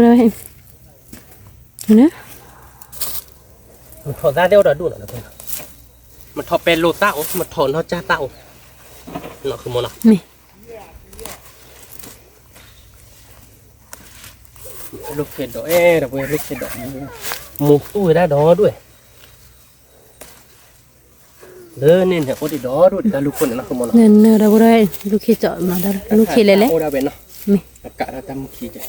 ဒ်သၣ်လဲၤလဲၤဝဲန့ၣ် အဝဲမံၤမုၢ်ဟါကတၢၢ်န့ၣ် ဘၣ်လဲၣ်နီၤ တဲအီၣ်တၢ်တဟံၣ်ဒီးထါသီၣ် မ့ၢ်မ့ၢ် တဲတၢ်လၢဟံၣ်ထါသီၣ်ဒီး ဒီပုၢ်ဝဲၢ် ထါသီၣ်မုၢ်နီၢ်န့ၣ် အဝဲ ဖးန့ၣ် သီၣ်ဖးဒိၣ်ဒီပုၢ်ဝဲၢ် ပဒဲးအီၣ်ဘၣ်တကိးလူၢ်ခ့ဒီး ဒီးပက့ၤတ့အီၣ်တၢ်ဟီနီၤ ခုမိၢ်နီၤ ဒဲးအီၣ်လူၢ်ခ့ဒီးဝံၤဘျီဒီးပ ကထံၣ်ပဘၢခၣ်အံၣ်ဆိနီၤ ဒီပုၢ်ဝဲၢ်နီၤ ဝဲမးလီၤပတဲဘၣ် လူၢ်ခ့သၣ် လူၢ်ခ့သၣ်လံ ဒီပုၢ်ဝဲၢ် ဂီၤဒိၣ်လံ သီၣ်ကဲးကဲးလံ မုၢ်ခံနွံန့ၣ်အီၣ်သ့ အီၣ်သ့ လူၢ်ခ့ကၠီနၤနၤ ဒီပုၢ်ဝဲၢ် နၤ မ့ၢ်ထီၣ်သၣ်သ့ၣ်အိၣ်ဒီးဒိၣ်နီၤ မ့ၢ်ထီၣ်ပဲလိသၣ်အိၣ် မ့ၢ်ထီၣ်နီၢ်ကၠၢ်သၣ်အိၣ် နီၤ ခုမိၢ်နီၤ မ့ၢ် လူၢ်ခ့ဒီး အဲၣ် ဒီပုၢ်ဝဲၢ် လူၢ်ခ့ဒီး မိၢ်သူၣ်ဝဲဒၣ်ဒီဒူၣ် လၢန့ၣ်န့ၣ် အိၣ်ဒံးဒီဒူၣ်ဒံးတၢ်လူၢ်ခိၣ်န့ၣ်နီၤ ခုမိၢ်နီၤ နၤနၤ ဒီပုၢ်ဝဲၢ် လူၢ်ခ့ကၠီမၤတၢ် လူၢ်ခ့လဲၤလဲၤ အိၣ်ဒၣ်ဝဲနီၤ မ့ၢ် အကးဒၣ်တၢ်မုၢ်ခံကဲ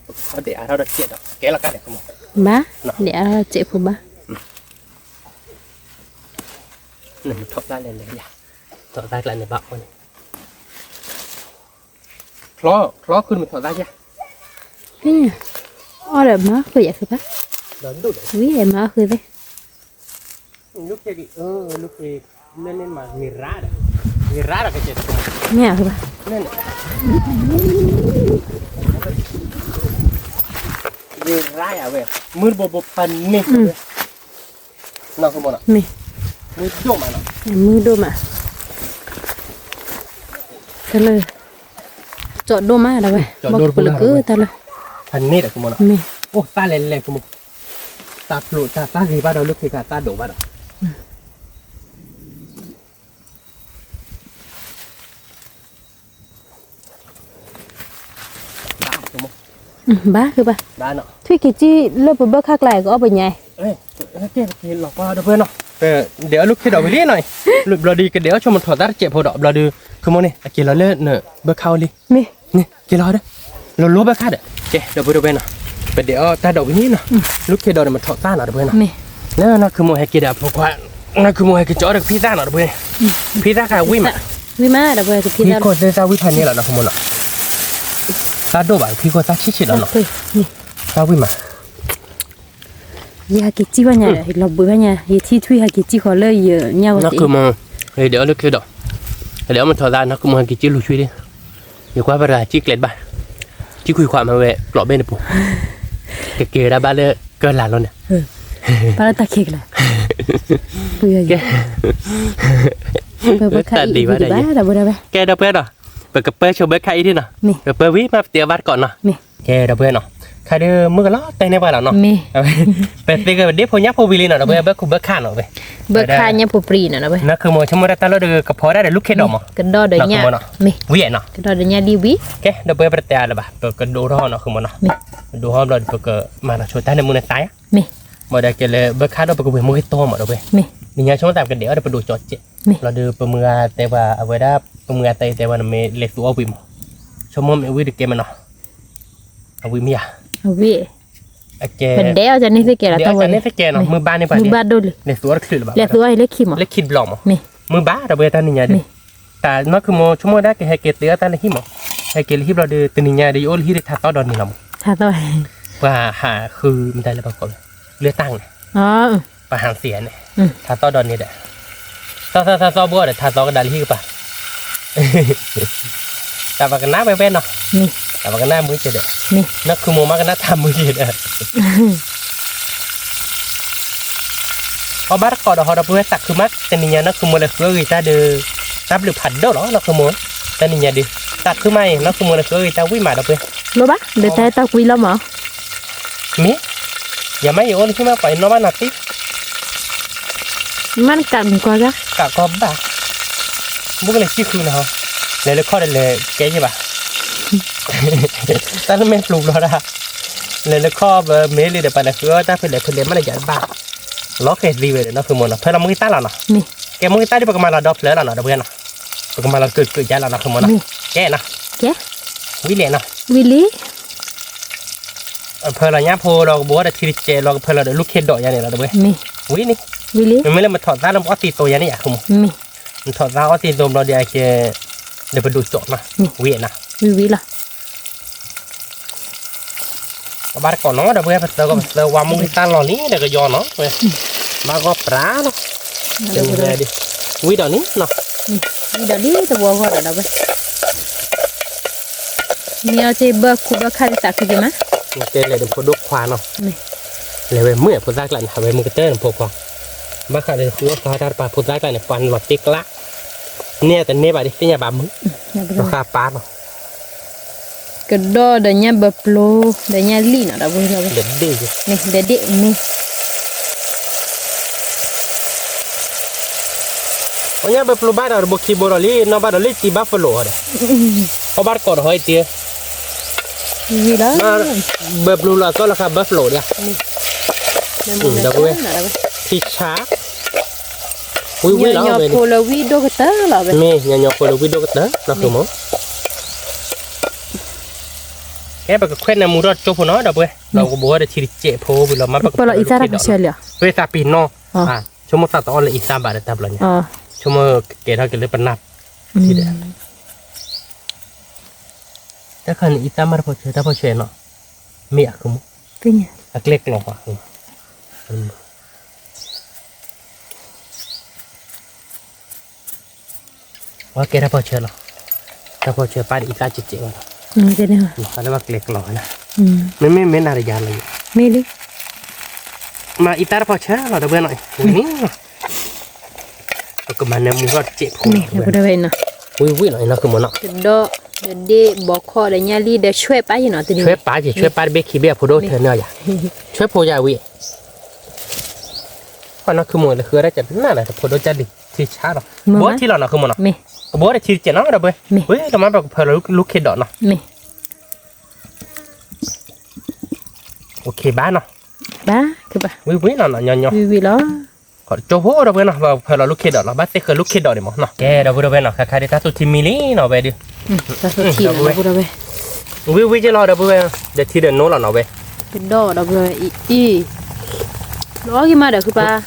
ပကထီၣ်ဒဲးအါထီၣ်ဒီးစဲးဒီး ကဲလီၤကါန့ၣ် ခုမိၢ် ဘၣ် ဒဲးအါထီၣ်စဲးဖိဘၣ် နမ့ၢ်ထီၣ်သၣ်လဲၤလဲၤယၤ ထီၣ်သၣ်ကျါန့ၣ်ဘၣ်အီၣ်န့ၣ် ချီ ချီခုနမ့ၢ်ထီၣ်သၣ်ယၤ အီၣ်ဒီးမၤဃုာ်ယၤဃုာ်ဘၣ် ဝံၤလဲၤမၤဃုာ်သ့ လူၢ်ခ့ လူၢ်ခ့ လၢန့ၣ်မး မ့ၢ်ရၣ်ဒီး မ့ၢ်ရၣ်ဒီးကစဲး မ့ၢ်အဃုာ်ဘၣ် မ့ၢ်ရၣ်ယၤဝဲ မုၢ်တဘိဘိဖးန့ၢ်ဝဲ နီၢ်ကမီၤနီၤ မ့ၢ် မုၢ်ဒိၣ်မးနီၤ မုၢ်ဒိၣ်မး တၢ်လၢ ကၠီဒိၣ်မးဒၣ်ဝဲ ကၠီဒိၣ်တပူၤလၢကတၢ်လၢ ဖးန့ၢ်ဒီးကမီၤနီၤ မ့ၢ် အိၣ်သၣ်လဲၤလဲၤကမီၤ တၢ်ဖျိတၢ်သၣ်ဂ့ၤဘၣ်ဒီး လူၢ်ခ့ကသၣ်ဒိၣ်ဘၣ်ဒီး ဘၣ် ကဘၣ် ထွံၣ်က့ၤကံၣ်လၢပဘၢခၣ်ကျါ ကအီၣ်ပညါ ဒဲးအီၣ်လူၢ်ခ့ဒီးဝံၤလံနီၤ ဒဲးအီၣ်လူၢ်ခ့ဒီးဝံၤလံနီၤ ဘျီဒီး ကဒဲးအီၣ်ဆိကမိၣ်ထီၣ်သၣ်တစဲးဖိဒီး ဘျီဒီး ခမီန့ၣ် အက့ၤလီၤလၢနဘၢခၣ်အိၣ်လံ မ့ၢ် က့ၤလီၤဒီး လီၤလိဘၢခၣ်ဒီး ကဲ ဒီပုၢ်ဒီဝဲၢ်နီၤ ပဒဲးအီၣ်တၢ်ဒိးဝံၤန့ၣ်နီၤ, လူၢ်ခ့ဒီးန့ၣ် မထီၣ်သၣ်နီၤ ဒီပုၢ်ဝဲၢ်နီၤ, လၢနီၢ်ခုမိၢ်ဟဲက့ၤဒီးဖိခွါ, နီၢ်ခုမိၢ်ဟဲက့ၤကၠီအီၣ်ဒီးဖံသၣ်နီၤ ဒီပုၢ်ဝဲၢ်, ဖံသၣ်ခါဝံၣ်မး, ဝံၣ်မး ဒီပုၢ်ဝဲၢ် ကဖံသၣ်, ဖံခိၣ်သၣ်ဝံၣ်ဖးန့ၣ်လီၤ နီၢ်ခုမိၢ်နီၤ, သၣ်ဒိၣ်ဘၣ် ဖံခိၣ်သၣ်ဆံးဆံးလီၤနီၤ, သၣ်ဝံၣ်မး ယဟဲက့ၤစံၣ်ဘၣ်ညါဒီး လီၤဘှံးဘၣ်ညါ ယထံထွံၣ်ဟဲက့ၤစံၣ်ဃီၤလၢယညၣ်ဂီၤတ့ၢ်, နီၢ်ခုမိၢ်, ဒီးအီၣ်လူၢ်ခ့ဒီး, ဒီးအီၣ်မထီၣ်သၣ် နီၢ်ခုမိၢ်ဟဲက့ၤစံၣ်လူၤဆွံဒၣ်, ယကွၢ်ပရၤစံၣ်ကျဲတဘၣ်, စံၣ်ခွံခွါမ့ၢ်ဝဲကျိးဘ့ၣ်တပူၤ, ကက့ၤဝဲဒၣ်ဘၣ်လၢကၢၢ်လၢ်လီၤန့ၣ်, ဘၣ်လၢတၢ်ခံကလး, ကဲ, တၢ်ဒံးဘၣ်ဒီး, ကဲဒီပုၢ်ဝဲၢ်ဒီး, ပကပၢဆၢဘၢခါအံၤဒ်နီၤ, ပပၢဝံၤမးပတဲအဘၣ်တကိးနီၤ, ကဲဒီပုၢ်ဝဲၢ်နီၤ, ခါဒုးမုၣ်ကလီၤတဲာ်န့ၢ်ပှၤလီၤနီၤ, ပသ့ကဒ့ဖိညၣ်ဖိဝံၤလံနီၤ ဒီပုၢ်ဝဲၢ် ဘၢခိၣ်ဘၢခၣ်နီၤဝဲ, ဘၢခၣ်ညၣ်ဖိပြံနီၤ ဒီပုၢ်ဝဲၢ်, နီၢ်ခုမိၢ် ဆိကမိၣ်ဒၣ်တၢ်လီၢ်ဒီးကဖီဒၣ်ဒီးလူၢ်ခ့ဒီးမး, ကဒီးဒီးညၣ်, ဝံၤနီၤ, ကဒီးဒီးညၣ်လံဝံၤ, ကဲဒီပုၢ်ဝဲၢ် ပတတဲအါလၢၤဘၣ် ပကဒိးထီၣ်နီၢ်ခုမိၢ်နီၤ, ဒိးထီၣ်ဘျီဒီးပကမၤလီၤဆိတၢ်န့ၣ်မုၢ်နၤတၢ်ယါ, မ့ၢ်ဒီးကဲလၢဘၢခါဒီးပကဝံၤမုၢ်ဂ့ၤတီမး ဒီပုၢ်ဝဲၢ်, နံၤညါဆိကမိၣ်သးပကဒဲးအီၣ်ဒီးပဒိးကၠီစဲး, ဘျီဒီးပမုၢ်ဂၤတဲပှၤအဝဲဒၣ်, ပမုၢ်ဂၤတဲတဲဝဲန့ၣ်မ့ၢ်လဲၤသူအီၣ်ဝံၤမး, ဆိကမိၣ်မ့ၢ်ဝံၤတကဲမးနီၤ, အဝံၤမ့ၢ်ဧါ, ပဒဲးအီၣ်ကန့ၢ်သ့ကဲလီၤ တၢ်ဝဲန့ၣ်, မုၢ်ဘၣ်န့ၣ်ပှၤန့ၣ်, လဲၤသူအီၣ်တချုးလၢၤဘၣ်, လဲၤသူအီၣ်လၢခံမး, လၢခံတဘျီမး, မုၢ်ဘၣ် ဒီပုၢ်ဝဲၢ် တၢ်နံၤညါဒီး, တၢ်နီၢ်ခုမိၢ်ဆိကမိၣ်ဒၣ်ကဟဲက့ၤတုၤအီၣ်တၢ်လၢဟံၣ်မး, ဟဲက့ၤလၢဟံၣ်ဘျီဒီး တနံၤညါဒီးယအိၣ်လၢဟံၣ်ဒီးထးသီၣ်ဒီးန့ၣ်လီၤမး, ပှၤဟးဃုမတၤလဲၣ်ပှၤကိး, လၢတၢ်န့ၣ်, ပှၤဟးသံးန့ၣ်, ထးသီၣ်ဒီးန့ၣ်ဒီး, သီၣ်သီၣ်သီၣ်သီၣ်ဘိဒီးထးသီကဒါလၢဟံၣ်ကပၤ တၢ်ပှၤကနၣ်ဝဲဝဲနီၤ, တၢ်ပှၤကနၣ်မုာ်က့ၤဒီး, နီၢ်ခုမိၢ်မ့ၢ်ကနၣ်တၢ်မုာ်က့ၤဒီး, အီၣ်ဘၣ်တကိးဒီးဟီဒီပုၢ်ဝဲၢ် သးခုမး တနံၤညါနီၢ်ခုမိၢ်လဲၤဃုအဂ့ၤတၢ်ဒီး, တၢ်ဘျုးဖးဒိၣ်လီၤ နီၢ်ခုမိၢ်, တနံၤညါဒီး, သးခုမးအံၤ နီၢ်ခုမိၢ်လဲၤဃုအဂ့ၤတၢ်ဝံၣ်မး ဒီပုၢ်ဝဲၢ်, လီၤဘၣ် ဒီးတၢ်အဲၣ်တၢ်ကွံလီၤမး မ့ၢ်, ယမ့ၢ်ယအိၣ်လၢဟံၣ်မး ပှၤအံၤနီၣ်ဘၣ်နၤသံ, မ့ၢ်နကးမုၢ်ကီၢ်ဂၤ, ကးကီၢ်ဘၣ်, ဘူးကလဲၤစံၣ်ဃုနၤဟီ, လဲၤလၢခီၣ်ဒီးလဲၤကဲယဲၢ်ဘၣ်, တၢ်လၢမဲာ်ပျူၤဘျီဒၣ်, လဲၤလၢခီၣ်ဘၣ်မ့ၢ်လံဒီး ပှၤလဲၤဃုအီၣ်တၢ်ဖဲလဲၣ်ဖဲလဲၣ်မးန့ၣ် ယၤတဘၣ်, လီၤဃဲၤသံဝဲဒီး နီၢ်ခုမိၢ်နီၤ ဖဲလီၤမုၢ်ဂံၢ်တၢ်လီၤနီၤ, ကဲမုၢ်ဂံၢ်တၢ်ဒီး ပကမၤလီၤဒီဖျၢၣ်လီၤနီၤ ဒီပုၢ်ဝဲၢ်နီၤ, ပကမၤလီၤကုာ်ကုာ်ယါလီၤ နီၢ်ခုမိၢ်နီၤ, ကဲနီၤ, ဝံၤလဲၣ်နီၤ, ဝံၤလံ ဖၢလီၤညၣ်ဖိလီၤကဘိဒီးထံတစဲးလီၤ ကဖၢလီၤဒီးလူၢ်ခ့ဒီးယါန့ၣ်လီၤ ဒီပုၢ်ဝဲၢ်, ဝံၤလံ, ဝံၤလံ, မ့မ့ၢ်လၢမထီၣ်သါလၢအီၣ်သံသိယါန့ၣ်ယါ ခုမိၢ်, မထီၣ်သါအီၣ်သံသိဘျီဒီးအကဲ, ဒီးပဒိၣ်ကၠီနီၤ, ဝံၤနီၤ, ဝံၤဝံၤလီၤ, ပဘၣ်တကိးနီၤ ဒီပုၢ်ဝဲၢ် ပသၢဂီၤပသၢဝါမုၢ်ဂံၢ်တၢ်လီၤလံ ဒီးကယီနီၤ, ဘၣ်ဂီၢ်ပြးနီၤ, ဝံၤဒီးန့ၣ်နီၤ, ဝံၤဒီးလံတဝီဂီၢ်ဒီး ဒီပုၢ်ဝဲၢ် မ့ၢ်အီၤက့ၤဘၢခိၣ်ဘၢခါလံသးခုက့ၤမး, ကဲလဲၤဒီးဖိဒိၣ်ခွါနီၤ, လဲၤဝဲမုာ်ဖိသၣ်ကျါန့ၣ် ဟးဝဲမုာ်ကတၢၢ်န့ၣ်ဖိခွါ, ဘၣ်ဃးဒီးဃုအီၣ်ဃုအီတၢ်တပၤဖိသၣ်ကျါန့ၣ် ပှၤလီၤတ့ကျး, န့ၢ်တန့ၢ်ဘၣ်ဒ်သ့ၣ်ညါဘၣ်မုာ်, ဃၣ်ပၢ်နီၤ, ကဒီးဒီးညၣ်ဘၢပျိ, ဒီးညၣ်လံၣ်နီၤ ဒီပုၢ်ဝဲၢ်, ဒီးဒ့ၣ်, မ့ၢ်, အီၣ်ညၣ်ဘၢပျိဘၣ်ဒီးတဘိခံဘိဒီးလံ နီၢ်ဘၣ်ဒီးလံတံၢ်ဘၣ်ဖးလိာ်ဒီး, အီၣ်ဘၣ်တကိးဒီးဟီအံၤတံၢ်, ဝံၤလီၤ, ဘၢပျိလီၤအသီလီၤဃာ်ဘၢဖးလိာ်ဒံး, ဒီပုၢ်ဝဲၢ်, ထံဆါ, ဝံၤဝံၤလီၤ, ညီညီဖိလၢဝံၣ်ဒိၣ်ကတၢၢ်လီၤ, မ့ၢ်ညီညီဖိလၢဝံၣ်ဒိၣ်ကတၢၢ် နီၢ်ခုမိၢ်, ကဲပကခွဲးနၢမူထီၣ်ကၠိဖိနီၤ ဒီပုၢ်ဝဲၢ်, လီၤကဘိဒီးထံတစဲးဖိဝံၤလီၤမး ပကပၢလီၤအံသၣ်တၢ်ဖီၣ်ဆၢလံ, ဝဲသးပ့ၤနီၣ်, ဆိကမိၣ်သးတအီၣ်လၢအံသၣ်ဘၣ်ဒီးတၢ်ဘျီညါ, ဆိကမိၣ်ကကဲထီၣ်က့ၤလၢပနၢ်, ထံဒီး, တၢ်ခါန့ၣ်အံသၣ်မးတဖီၣ်ဆၢ တၢ်ဖီၣ်ဆၢနီၤ, မ့ၢ်အခုမိၢ်, အကျဲကျိၤပှၤ အကဲတၢ်ဖီၣ်ဆၢလီၤ, တၢ်ဖီၣ်ဆၢပၢ်ဒီးအံသၣ်စဲးစဲးဝဲလီၤ, လၢဘၣ်ကျဲကျိၤဝဲဒၣ်, မ့မ့ၢ်မ့ၢ်နၤတယၤလီၤ, မ့ၢ်လံ, မ့ၢ်အံသၣ်တၢ်ဖီၣ်ဆၢလီၤ ဒီပုၢ်ဝဲၢ်နီၤ, ဝံၤန့ၣ် ပကမၤနၢမူထီၣ်တစဲးဖိ, ဝံၤဝံၤလီၤနီၤ ခုမိၢ်နီၤ, ကဒီး, ဒီးဒ့ၣ်ဘီခီၣ်ဒီးညၣ်လံၣ်ဒီးဆွဲပၢ်ယနီၤ, ဆွဲပၢ်တဘ့ၣ်ခံဘ့ၣ် အဖိဒိၣ်ထၢန့ၢ်ယၤ, ဆွဲဖိယၤဝံၤ ပှၤနီၢ်ခုမိၢ်လၢဃုအီၣ်တၢ်ကနၣ်ဒီး တဖိဒိၣ်ကၢ်လံၤထံဆါဒီး, ဘိထံလီၤနီၤ ခုမိၢ်နီၤ, ကဘိထံတစဲးနီၤ ဒီပုၢ်ဝဲၢ်, ဝံၤလီၤမး ပကဖၢလီၤလူၢ်ခ့ဒီးနီၤ, အိၣ်ခ့ဘၣ်နီၤ, ဝံၤဝံၤလီၤနီၤ ညီညီ, ဝံၤဝံၤလီၤ, ကၠိဖိဒီပုၢ်ဝဲၢ်နီၤ ပကဖၢလီၤလူၢ်ခ့ဒီးလီၤ ဘၣ်သ့ၣ်ဃၢၤလူၢ်ခ့ဒီးန့ၣ်မးနီၤ, ကဲဒီပုၢ်ဝဲၢ်နီၤ ခါခါဒ်တၢ်သူၣ်ထံမံလံနီၤ ဝဲဒုး, ဝံၤဝံၤက့လီၤ ဒီပုၢ်ဝဲၢ်, ဒီးထံဒီးနိလီၤနီၤဝဲ, ဒီးဒီပုၢ်ဝဲၢ်အံၤအံၤ, လီၤအီၣ်ဂံၢ်မးဒီးဃုပၢ်,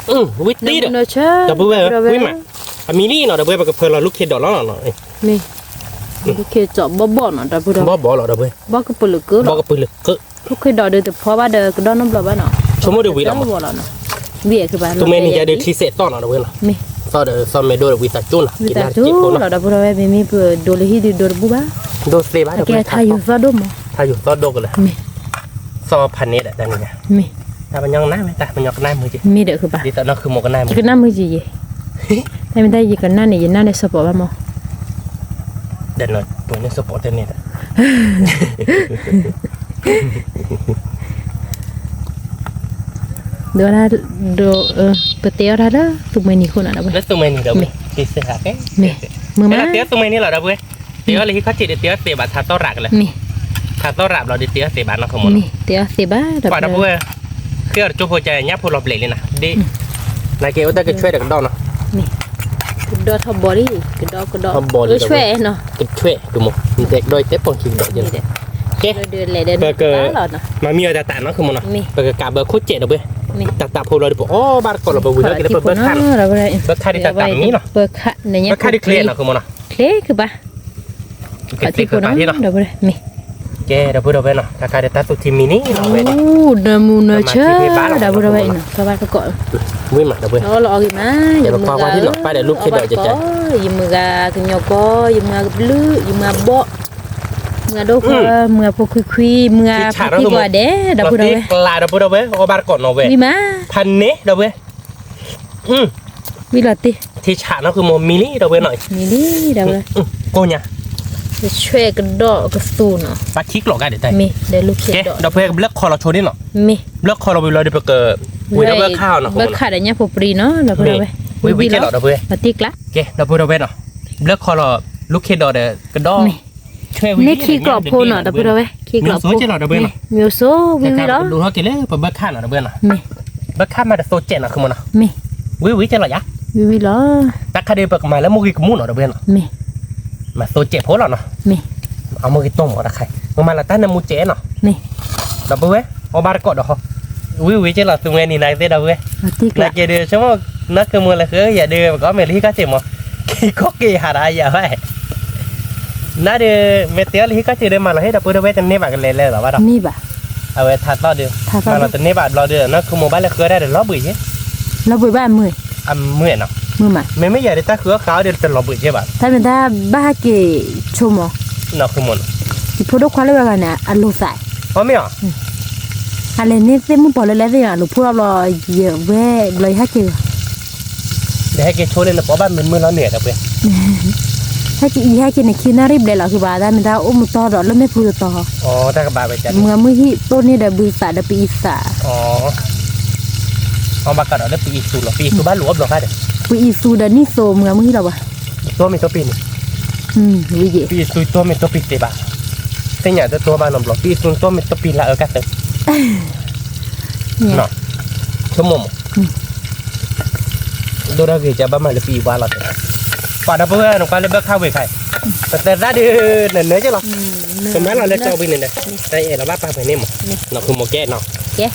ဝံတံၢ်ဒီး, ဒီပုၢ်ဝဲၢ်, ဝံမး, အမံၤလံနီၤ ဒီပုၢ်ဝဲၢ် ပကဖၢလီၤလူၢ်ခ့ဒီးလီၤနီၤ, မ့ၢ်, လူၢ်ခ့ကၠီဘီၣ်ဘီၣ်နီၤ ဒီပုၢ်ဝဲၢ်, ဘီၣ်ဘီၣ်လီၤ ဒီပုၢ်ဝဲၢ်, ဘီၣ်ကပုာ်လုာ်ကၢလီၤ, ဘီၣ်ကပုာ်လုာ်ကၢ, လူၢ်ခ့ဒီးဒီးတဖီဘၣ်ဒီးကဒီၣ်နီတဘျီဘၣ်နီၤ, ဆိကမိၣ်ဒီးဝံၤလီၤမး, ဝံၤ သူမဲာ်နံၤယၤဒီးချံစဲးသီၣ်နီၤ ဒီပုၢ်ဝဲၢ်နီၤ, မ့ၢ်, သီၣ်ဒီးသီၣ်မဲာ်ဒိၣ်ဒီးဝံသးစူၤနီၤ, ဝံသးစူၤလီၤ ဒီပုၢ်ဝဲၢ် မ့မ့ၢ်ပဒိးလၢဟံၣ်ဒုးဒိးတဘူၣ်ဘၣ်, ဒိးသ့ဘၣ် ဒီပုၢ်ဝဲၢ်, ထါယူၤသီၣ်ဒိၣ်မး, ထါယူၤသီၣ်ဒိၣ်ကလဲာ်, မ့ၢ်, သီၣ်ဖးန့ၣ်ဒီးတၢ်န့ၣ်, မ့ၢ်, တၢ်ပညီကနၣ်မ့ၢ်တၢ်ပညီကနၣ်မုာ်က့ၤ, မ့ၢ်ဒီးဃုပၢ်, ဒ်သိးနီၢ်ခုမိၢ်ကနၣ်မုာ်, ယကနၣ်မုာ်က့ၤယဲ, တၢ်မ့ၢ်တၢ်ယကနၣ်န့ၣ် ယနၢ်န့ၣ်စီၤပီးဘၣ်မး ဒီးနပှဲၤန့ၣ်စပီးတန့ၣ်ဒီး, ဒီး, ပတဲအီၣ်တၢ်လၢသူမှဲနံၤအဃိနီၤ ဒီပုၢ်ဝဲၢ်, လၢသူမှဲနံၤဒီး, မ့ၢ်, မ့ၢ်မး, တဲအီၣ်သူမှဲနံၤလီၤ ဒီပုၢ်ဝဲၢ်, တဲအီၣ်လၢဟံၣ်ခီၣ်ထံးဒီးတဲအီၣ်သ့ဘၣ် ထးသီၣ်ရးကလဲာ်, မ့ၢ်, ထးသီၣ်ရးဘျီဒီးတဲအီၣ်သ့ဘၣ်နီၢ်ခိမိၢ်နီၤ, တဲအီၣ်သ့ဘၣ် ဒီပုၢ်ဝဲၢ်, ဃ့အီၣ်တကၠိဖိကညၣ်ဖိလီၤပျဲၤလံနီၤ, ဒ်, နာ်က့အိၣ်တၢ်ကဆွဲဒီးကဒီၣ်နီၤ ကဒီၣ်ထီၣ်ဘီလံ, ကဒီၣ်ကဒီၣ်, ကဆွဲနီၤ, ကဆွဲကမိၢ် နတဲကဒီၣ်ယတဲပိာ်ခံကဒီး, ကဲ, ပက, မၤမံအီၤတၢ်တၢ်နီၢ်ခိမိၢ်နီၤ, ပကကးဘၢခိၣ်စဲးဒီပုၢ်ဝဲၢ်, တၢ်တၢ်ဖိဘျီဒီးပအီၣ်ဘၣ်တကိးလီၤ ပဝံၤလၢကလၢပဘၢခၣ်နီၤ, ဘၢခၣ်ဒ်တၢ်တၢ်မံနီၤ, ဘၢခၣ်ဒ်ချ့နီၢ်ခိမိၢ်နီၤ, ချ့ကဘၣ် ကသ့ၣ်ဖးဒ်နီၤ, မ့ၢ်, ကဲ ဒီပုၢ်ဝဲၢ်နီၤ တၢ်ခါဒီးတၢ်သူၣ်ထံမံၤန့ၣ်, နမူနဆၢ, ဒီပုၢ်ဝဲၢ်, ဝံၤမး ဒီပုၢ်ဝဲၢ်, လီၤအီၣ်ဂံၢ်မး, ယမုၢ်ဂၤ, ယမုၢ်ဂၤကညီကီ, ယမုၢ်ဂၤကဘျုး, ယမုၢ်ဂၤဘီၣ်, မုၢ်ဂၤဒိၣ်ခွါ, မုၢ်ဂၤဖိခွံခွံ, မုၢ်ဂၤဖါတံၢ်ကိးဂၤဒဲး, ဒီပုၢ်ဝဲၢ်, ဒီပုၢ်ဝဲၢ်, ဝံၤမး, ဖးန့ၣ် ဒီပုၢ်ဝဲၢ်, ဝံၤလီၤတ့ၢ်, ထံဆးနီၢ်ခိမိၢ်မံၤလံ ဒီပုၢ်ဝဲၢ်နီၤ, မံၤလံ ဒီပုၢ်ဝဲၢ်, ကိၣ်ညါ, ဆွဲကဒီးကသူနီၤ, ဘၣ်ထံကျိးကါဒံးတၢ်, မ့ၢ်, ဒီးလူၢ်ခ့ဒီး, ဒီပုၢ်ဝဲၢ်ကဘျၢခီလီၤဆိဒ်နီၤ, မ့ၢ်, ဘျၢခီလီၤဝံၤလီၤဒီးပက, ဝံၤဒီးဘၢခၣ်အီၤနီၤ, ဘၢခၣ်ဒီးညၣ်ဖိပြံနီၤ, ဒီပုၢ်ဝဲၢ်, ဝံၤဝံၤကဲလီၤ ဒီပုၢ်ဝဲၢ်, လီၤတ့ၢ်ကျါ, ကဲ ဒီပုၢ်ဝဲၢ်နီၤ, ဘျၢခီလီၤ, လူၢ်ခ့ဒီးဒီးကဒီး, မ့ၢ်, န့ၣ်ခံကျိးဖိနီၤ ဒီပုၢ်ဝဲၢ်, ခံကျိးဖိ, မ့ၢ်, မ့ၢ်ဆိဝံၤဝံၤလီၤ, ဒိးထီၣ်က့ၤလၢပဘၢခၣ်နီၤ ဒီပုၢ်ဝဲၢ်နီၤ, မ့ၢ်, ဘၢခၣ်မးတသိးကဲးနီၤ ခိမိၢ်နီၤ, မ့ၢ်, ဝံၤဝံၤကဲလီၤယါ, ဝံၤဝံၤလီၤ, တၢ်ခါဒီးပကမၤလၢမိၢ်ဂ့ၤကမူၣ်နီၤ ဒီပုၢ်ဝဲၢ်နီၤ, မ့ၢ်, မၤသိးကဲးဖိလီၤနီၤ, မ့ၢ်, အမိၢ်ဂ့ၤတီၢ်မးတၢ်ခါ, ပကမၤလီၤတၢ်နၢမူကဲးနီၤ, မ့ၢ်, ဒီပုၢ်ဝဲၢ် အီၣ်ဘၣ်တကိးဒီးဟီ, ဝံၤဝံၤကဲလီၤ သူမှဲနံၤနၤကသ့ၣ် ဒီပုၢ်ဝဲၢ်, နက့ၤဒီးဆိကမိၣ် နီၢ်ခိမိၢ်လဲၤဃုယၤဒီး ပကအီၣ်မ့ၤလၢဟံၣ်ခီၣ်ထံးမး, က့ၤကီက့ၤဟးဒီးယၤဘၣ် နဒီး မ့ၢ်တဲအီၤလၢဟံၣ်ခီၣ်ထံးဒီး မၤလီၤဟ့ၣ်ဒီပုၢ်ဝဲၢ်တန့ၢ်ဘၣ်ကလဲၤလဲၤလီၤဘၣ်ဒီး, န့ၢ်ဘၣ်, အဝဲထးသီၣ်ဒီး, မၤလီၤတန့ၢ်ဘၣ်ဘျီဒီး နီၢ်ခိမိၢ်ဘၣ်လဲၤဃုတၢ်ဒီးလီၤဘှံးယဲ, လီၤဘှံးဘၣ်အမုာ်, အမုာ်နီၤ, မုာ်မး, မ့မ့ၢ်ယၤဒီးတၢ်ဃုအီၣ်ဃုအီၣ်ဒီးတလီၤဘှံးယဲဘၣ်, တၢ်မ့ၢ်တၢ်ဘၣ်ဟဲက့ၤဆိကမိၣ်, နီၢ်ခိမိၢ်နီၤ, ယဖိဒိၣ်ခွါလၢဝဲဂၤန့ၣ် အလိာ်သး, အီမ့ၢ်အီၤ, အလဲၤန့ၢ်သ့ၣ်မုၣ်ပီၤလၢလဲၣ်သ့ၣ်ညါ အလိာ်ဖိအီၤဘျီ, ယဝဲဘျီယဟဲက့ၤ ဒီးဟဲက့ၤဆိလၢနပီၢ်ဘၣ်မုာ်မုာ်လီၤန့ၣ် ဒီပုၢ်ဝဲၢ်, ဟဲက့ၤ ယဟဲက့ၤန့ၣ်ခံနၣ်ရံၣ်ဘျဲၣ်လီၤ ဃုဘၣ် တၢ်မ့ၢ်တၢ်အိၣ်မူတီဒီးလၢမ့ၣ်ပူၤတတီၤ, တၢ်ကဘၣ်ဝဲ, မုၢ်ဂၤမုၢ်ဟံၣ်တိၢ်န့ၢ်ဒီးဘုသးဒီးပအံသး, အီၣ်ဘၣ်ကဒီးလၢပအံသူလီၤ ပအံသူဘၣ်လူၤအီၣ်ဘျီဃါဒီး, ပအံသူဒီးနံၣ်သိမုၢ်ဂၤမုၢ်ဟံၣ်လီၤဘၣ်, တိၢ်မ့ၢ်တိၢ်ပံၤန့ၣ်, ပအံသူတိၢ်မ့ၢ်တိၢ်ပံၤသ့ဘၣ်, သ့ၣ်ညါတတိၢ်ဘၣ်နီတဘျီ ပအံသူတိၢ်မ့ၢ်တိၢ်ပံၤလၢအအၢကါသၢ ဆိကမိၣ်မး, ဒိၣ်ဒၣ်ဂ့ၤကဘၣ်မၤလၢပအံဝါလီၤတဲ, ပှၤဒီပုၢ်ဝဲၢ်နကွၢ်လၢဘၢခၣ်ဝံၤခါ, ပသဲသးဒုး နနၢက့လီၤ, ပမၤလီၤလၢကၠီဝံၤန့ၣ်ဒီး, တၢ်အဲၣ်လီၤဘၣ်ပာ်ပှဲၤန့ၣ်မး, နီၢ်ခိမိၢ်ကဲနီၤ,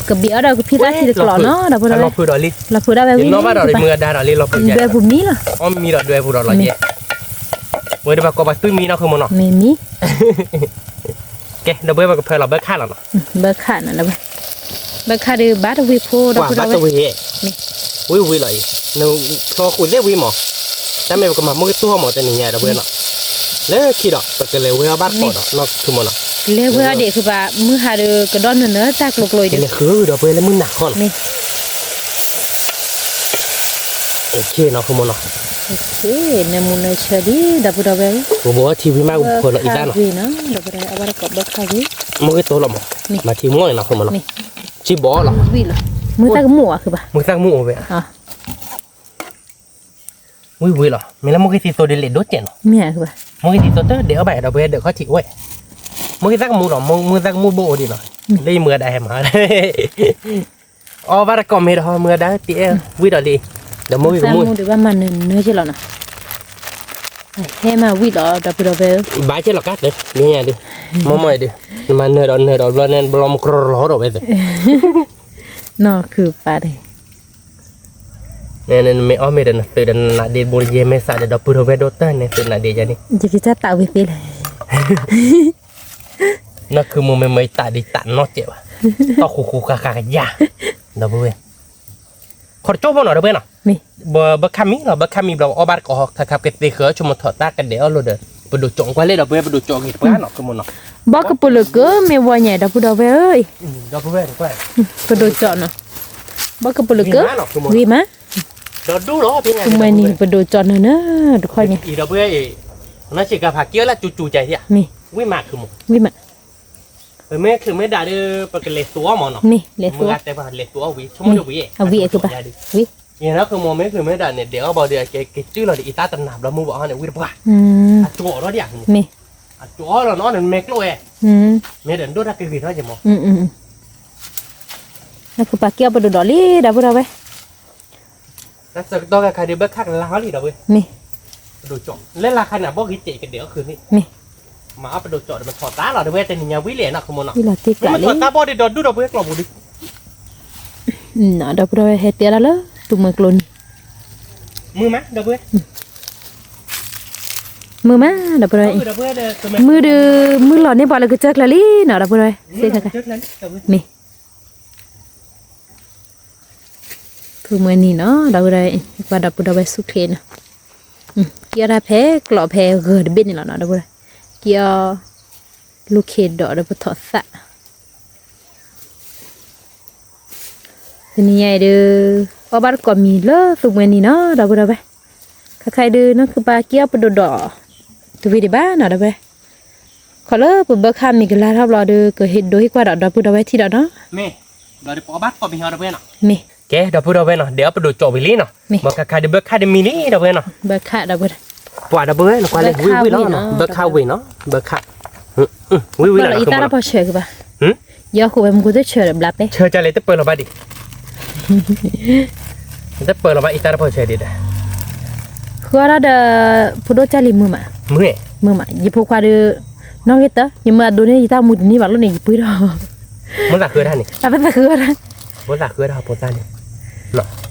ကဘံးအီၣ်ဒီးကဖံသၣ်ထံတကျိးနီၤ ဒီပုၢ်ဝဲၢ်, လီၤဖုးဒီးလံ, လီၤဖုးဒၣ်ဝဲဝံၤ, ယနီၣ်ဘၣ်ဒီးမုၢ်ဂၤဒါဒီးလံ လီၤဖုးယဲ, ဒွဲပူၤမံလီၤ, အီၣ်မံဒီးဒွဲပူၤဒီးလီၤယဲ, ဝဲဒၣ်ပှၤကိးပှၤသွံၣ်မံနီၢ်ခိမိၢ်နီၤ, မ့ၢ်မံ ကဲ ဒီပုၢ်ဝဲၢ်ပကဖၢလီၤဘၢခၣ်လီၤနီၤ, ဘၢခၣ်နီၤ, ဘၢခၣ်ဒီးဘၣ်တဝံၤဖိဒီပုၢ်ဝဲၢ်, ဝံၤဝံၤလီၤအံၤ, နဖျီဃုာ်သ့ၣ်ဝံၤမး, တၢ်မ့ၢ်ပကမၤမိၢ်ကတိၢ်မးတနံၤညါဒီပုၢ်ဝဲၢ်နီၤ, လၢခံဒီး ပကလဲၤဝဲအီၣ်ဘၣ်တကိးဒီး နီၢ်ခိမိၢ်နီၤ, လဲၤဝဲအီၣ်ဒံးဃုဘၣ် မုၢ်ဟါဒီးကဒီးနၢၤနၢၤတၢ်ကျိၤကျိၤအံၤဒီး လဲၤဃုာ်ဒီပုၢ်ဝဲၢ်လၢမုၢ်နၤခီနီၤ နီၢ်ခိမိၢ်နီၤ, နၢမူနၢဆၢဒံး ဒီပုၢ်ဝဲၢ်, ပဘိထံဝံၤမး ပဖၢလီၤအံသၣ်နီၤ, ဘၢခၣ်ဝံၤ, မိၢ်ဂ့ၤတိၢ်လီၤမး, မၤထံမီၢ်နီၤ ခိမိၢ်နီၤ, ထံဘီလီၤ, မုၢ်သၣ်ကမူၣ်ဧါ မုၢ်သၣ်ကမူၣ်အိၣ်ဝဲ, ဝံၤဝံၤလီၤ မ့ၢ်လၢမိၢ်ဂ့ၤသံသိဒီးလဲၤဒိၣ်စဲးနီၤ, မိၢ်ဂ့ၤသံသိတဒဲးအီၣ်ဘၣ်ဒီပုၢ်ဝဲၢ် ဒဲးခီၣ်ထံးအိၣ်ဝဲ, မိၢ်ဂ့ၤသၣ်ကမူၣ်လီၤ မိၢ်သၣ်ကမူၣ်ဘိၣ်အိၣ်ဒံးနီၤ, လၢယမုၢ်ဂၤဒၣ်ဟဲမၤ အီၣ်ဘၣ်တကိးမ့ၢ်ဒီး မုၢ်ဂၤဒၣ်တ့အဲၣ်ဝံၤဒီးလံ, ဒီးမိၢ်ဂ့ၤကမူၣ်, မုၢ်သၣ်ကမူၣ်ဒီးဘၣ်မၤနၢၤနၢၤက့လီၤနီၤ, ဟဲမၤဝံၣ်လီၤ ဒီပုၢ်ဒီဝဲၢ်ဧၢ, ဘၣ်ကဲလီၤကါသ့ မ့ၢ်ညါဒုး, မ့ၢ်မ့ၢ်ဒုး, နမၤနၢၤဒီးနၢၤဒီးဘျီန့ၣ် ဘျီမကရီလီၤဒီးဝဲသ့, နီၢ်ခုပာ်န့ၣ်, နမ့ၢ်အီၣ်မ့ၤဒီးနသုးဒီးနနးဒ့ဘိယဲမ့ၢ်စးဒီး ဒီပုၢ်ဒီဝဲၢ်ဒိၣ်တၢ်န့ၣ် သုးနးဒ့ယါန့ၣ်, ယကစၢ်တၢ်ဝံၤသ့လဲၣ် နီၢ်ခုမိၢ်မ့ၢ်မ့ၢ်တၢ်ဒံးတၢ်နီၢ်ကဲးဘၣ်, တီၢ်ဃူဃူဃာ်ဃာ်ကယၤ, ဒီပုၢ်ဝဲၢ်, ခီတကၠိဖိနီၤ ဒီပုၢ်ဝဲၢ်နီၤ, ဘၣ်ခါမံလီၤ ဘၣ်ခါမံဘျီ အီၣ်ဘၣ်တကိးဟီ ခါခါပကသ့ဃၢၤဆိကမိၣ်ထီၣ်တၢ်ကဒဲးအီၣ်လိာ်ဒီး ပဒိၣ်ကၠီကွၢ်လဲၣ် ဒီပုၢ်ဝဲၢ် ပဒိၣ်ကၠီဂ့ၤတပှၢ်နီၤ ခိမိၢ်နီၤ, ဘီကပူၤလၢကမ့ၢ်ဝီညါ ဒီပုၢ်ဒီဝဲၢ်ဧၢ, ပဒိၣ်ကၠီနီၤ, ဘီကပူၤလၢက, ဂ့ၤမး, ဒီးဒူၣ်လီၤ ပမ့ၢ်နံၤ ပဒိၣ်ကၠီနၤနၤ တခီညါ, ဒီပုၢ်ဝဲၢ်, နဆ့ကၤဖးက့အီၣ်လၢကၠူကၠူကဲး, ဝံၣ်မးခိမိၢ်, ဝံၣ်မး, ပမ့ၢ်ချုးမ့ၢ်ဒၣ်ဒီး ပကလဲၤသူအီၣ်မးနီၤ, မ့ၢ်လဲၤသူအီၣ်, မ့ၢ်လဲၤသူအီၣ်ဝံၤ ဆိကမိၣ်ဒီးဝံၤ, အဝံၤအကဘၣ်, ဝံၤ, ယဲန့ၣ်ခိမိၢ် မ့ၢ်ချုးမ့ၢ်ဒၣ်န့ၣ် ဒဲးအီၣ်ဘၣ်ဒီး ကက့ၤစုၣ်လီၤဒီး အံသၣ်တနၤဘျီမုၢ်ဘၣ်အီၤန့ၣ် ဝံၣ်တပှၢ်, အကၠီဒီးဒံး, မ့ၢ်, အကၠီလီၤနီၤ နမဲာ်ကျိၣ်ဝဲ, မ့ၢ်ဒီးဒိၣ်တၢ်ကဂ့ၤထီၣ်က့ၤမး, နကပာ်က့အီၣ်ပဒိၣ်ဒီးလံ ဒီပုၢ်ဒီဝဲၢ် တၢ်ဆၢကတီၢ်ခါခါဒီး ဘၢခၣ်ကလါဟီလံ ဒီပုၢ်ဝဲၢ်, မ့ၢ်, ပဒိၣ်ကၠီ, လၢလါခါန့ၣ် အဘီၣ်ဂ့ၤစဲးကဒဲးအီၣ်ခုးသ့, မ့ၢ်, မၤအီၣ်ပဒိၣ်ကၠီဒီး ပထီၣ်သးလီၤ ဒီပုၢ်ဝဲၢ် တနံၤညါဝံၤလဲၣ်နီၤ ခိမိၢ်နီၤ, လီၤတ့ကျးလံ, မ့ၢ်ထီၣ်သးဘီၣ်ဒီး ဒီးဒူၣ်ဒီပုၢ်ဝဲၢ်ကျီၢ်ပူၤဒုး, ဒီပုၢ်ဒီဝဲၢ် ဟဲတဲဒၣ်လၢ သူမွဲကျိနံၤ, မုာ်မး ဒီပုၢ်ဝဲၢ်, မုာ်မး ဒီပုၢ်ဒီဝဲၢ်, မုာ်ဒီး မုာ်လီၤန့ၢ်ပှၤလၢကစၢၢ်ကျၢၤလံနီၤ ဒီပုၢ်ဒီဝဲၢ်, မ့ၢ် ဖုမွဲနံၤနီၤ ဒီပုၢ်ဒီဝဲၢ်, ပှၤဒီပုၢ်ဒီဝဲၢ်ဆူၣ်ချ့နီၤ, က့ၤအီၣ်တၢ်ဖဲကျိးဖဲဂၢၤတဘ့ၣ်န့ၣ်လီၤနီၤ ဒီပုၢ်ဒီဝဲၢ်, က့ၤအီၣ် လူၤခ့ဒီးပထီၣ်သး, တနံၤညါအံၤဒီး အီၣ်ဘၣ်တကိးမံၤလၢဖုမွဲနံၤနီၤ ဒီပုၢ်ဒီဝဲၢ်, ခါခါအံၤဒီး နီၢ်ခုပာ်က့ၤအီၣ်ပဒိၣ်ဒီး တဝံၤဒံးဘၣ်နီၤ ဒီပုၢ်ဒီဝဲၢ်, ခီလၢပဘၢခၣ်မံၤကလါထီၣ်ဘျီဒီး ကဟ့ၣ်ဒိဟ့ၣ်ကွၢ်ဒီး ဒီပုၢ်ဒီဝဲၢ်ထံၣ်ဒီးနီၤ မ့ၢ်, မ့ၢ်, ကဲဒီပုၢ်ဒီဝဲၢ်နီၤ ဒဲးအီၣ်ပဒိၣ်ကၠီဝံၤလံနီၤ, မ့ၢ်ခါခါဒီးဘၢခၣ်တမံၤလံ ဒီပုၢ်ဝဲၢ်နီၤ, ဘၢခၣ်ဒီပုၢ်ဝဲၢ်, ပှၤဒီပုၢ်ဝဲၢ် နကွၢ်လၢဝံၣ်ဝံၣ်လီၤနီၤ ဘၢခၣ်ဝံၤနီၤ ဘၢခၣ်, ဝံၣ်ဝံၣ်လီၤ အံသၣ်တဖီဆၢကဘၣ်, ယီဃိဝဲမူခိၣ်တဆၢဒီးဘျါပဲ, ဆၢကလဲၤတပၢၢ်လီၤဘၣ်ဒံး တပၢၢ်လီၤဘၣ်အံသၣ်တဖီဆၢဒံးဒီး, ဃုအီၣ်ဒၣ်ဒီး, ဖိဒိၣ်ကၢ်လံၤမုာ်မး, မုာ်, မုာ်မး ယဖိခွါဒီး, နီၣ်ဂ့ၤတၢ် ယမၤအဒိန့ၣ် ယတၢ်မူတန့ၢ်ဘၣ်လီၤန့ၣ် ယပှ့ၤထီၣ်, မ့ၢ်သးဃုဒၣ်န့ၣ်, အဝဲသးဃုဒၣ်, ဖိသၣ်ဃုဒၣ်ဖိသၣ်န့ၣ်,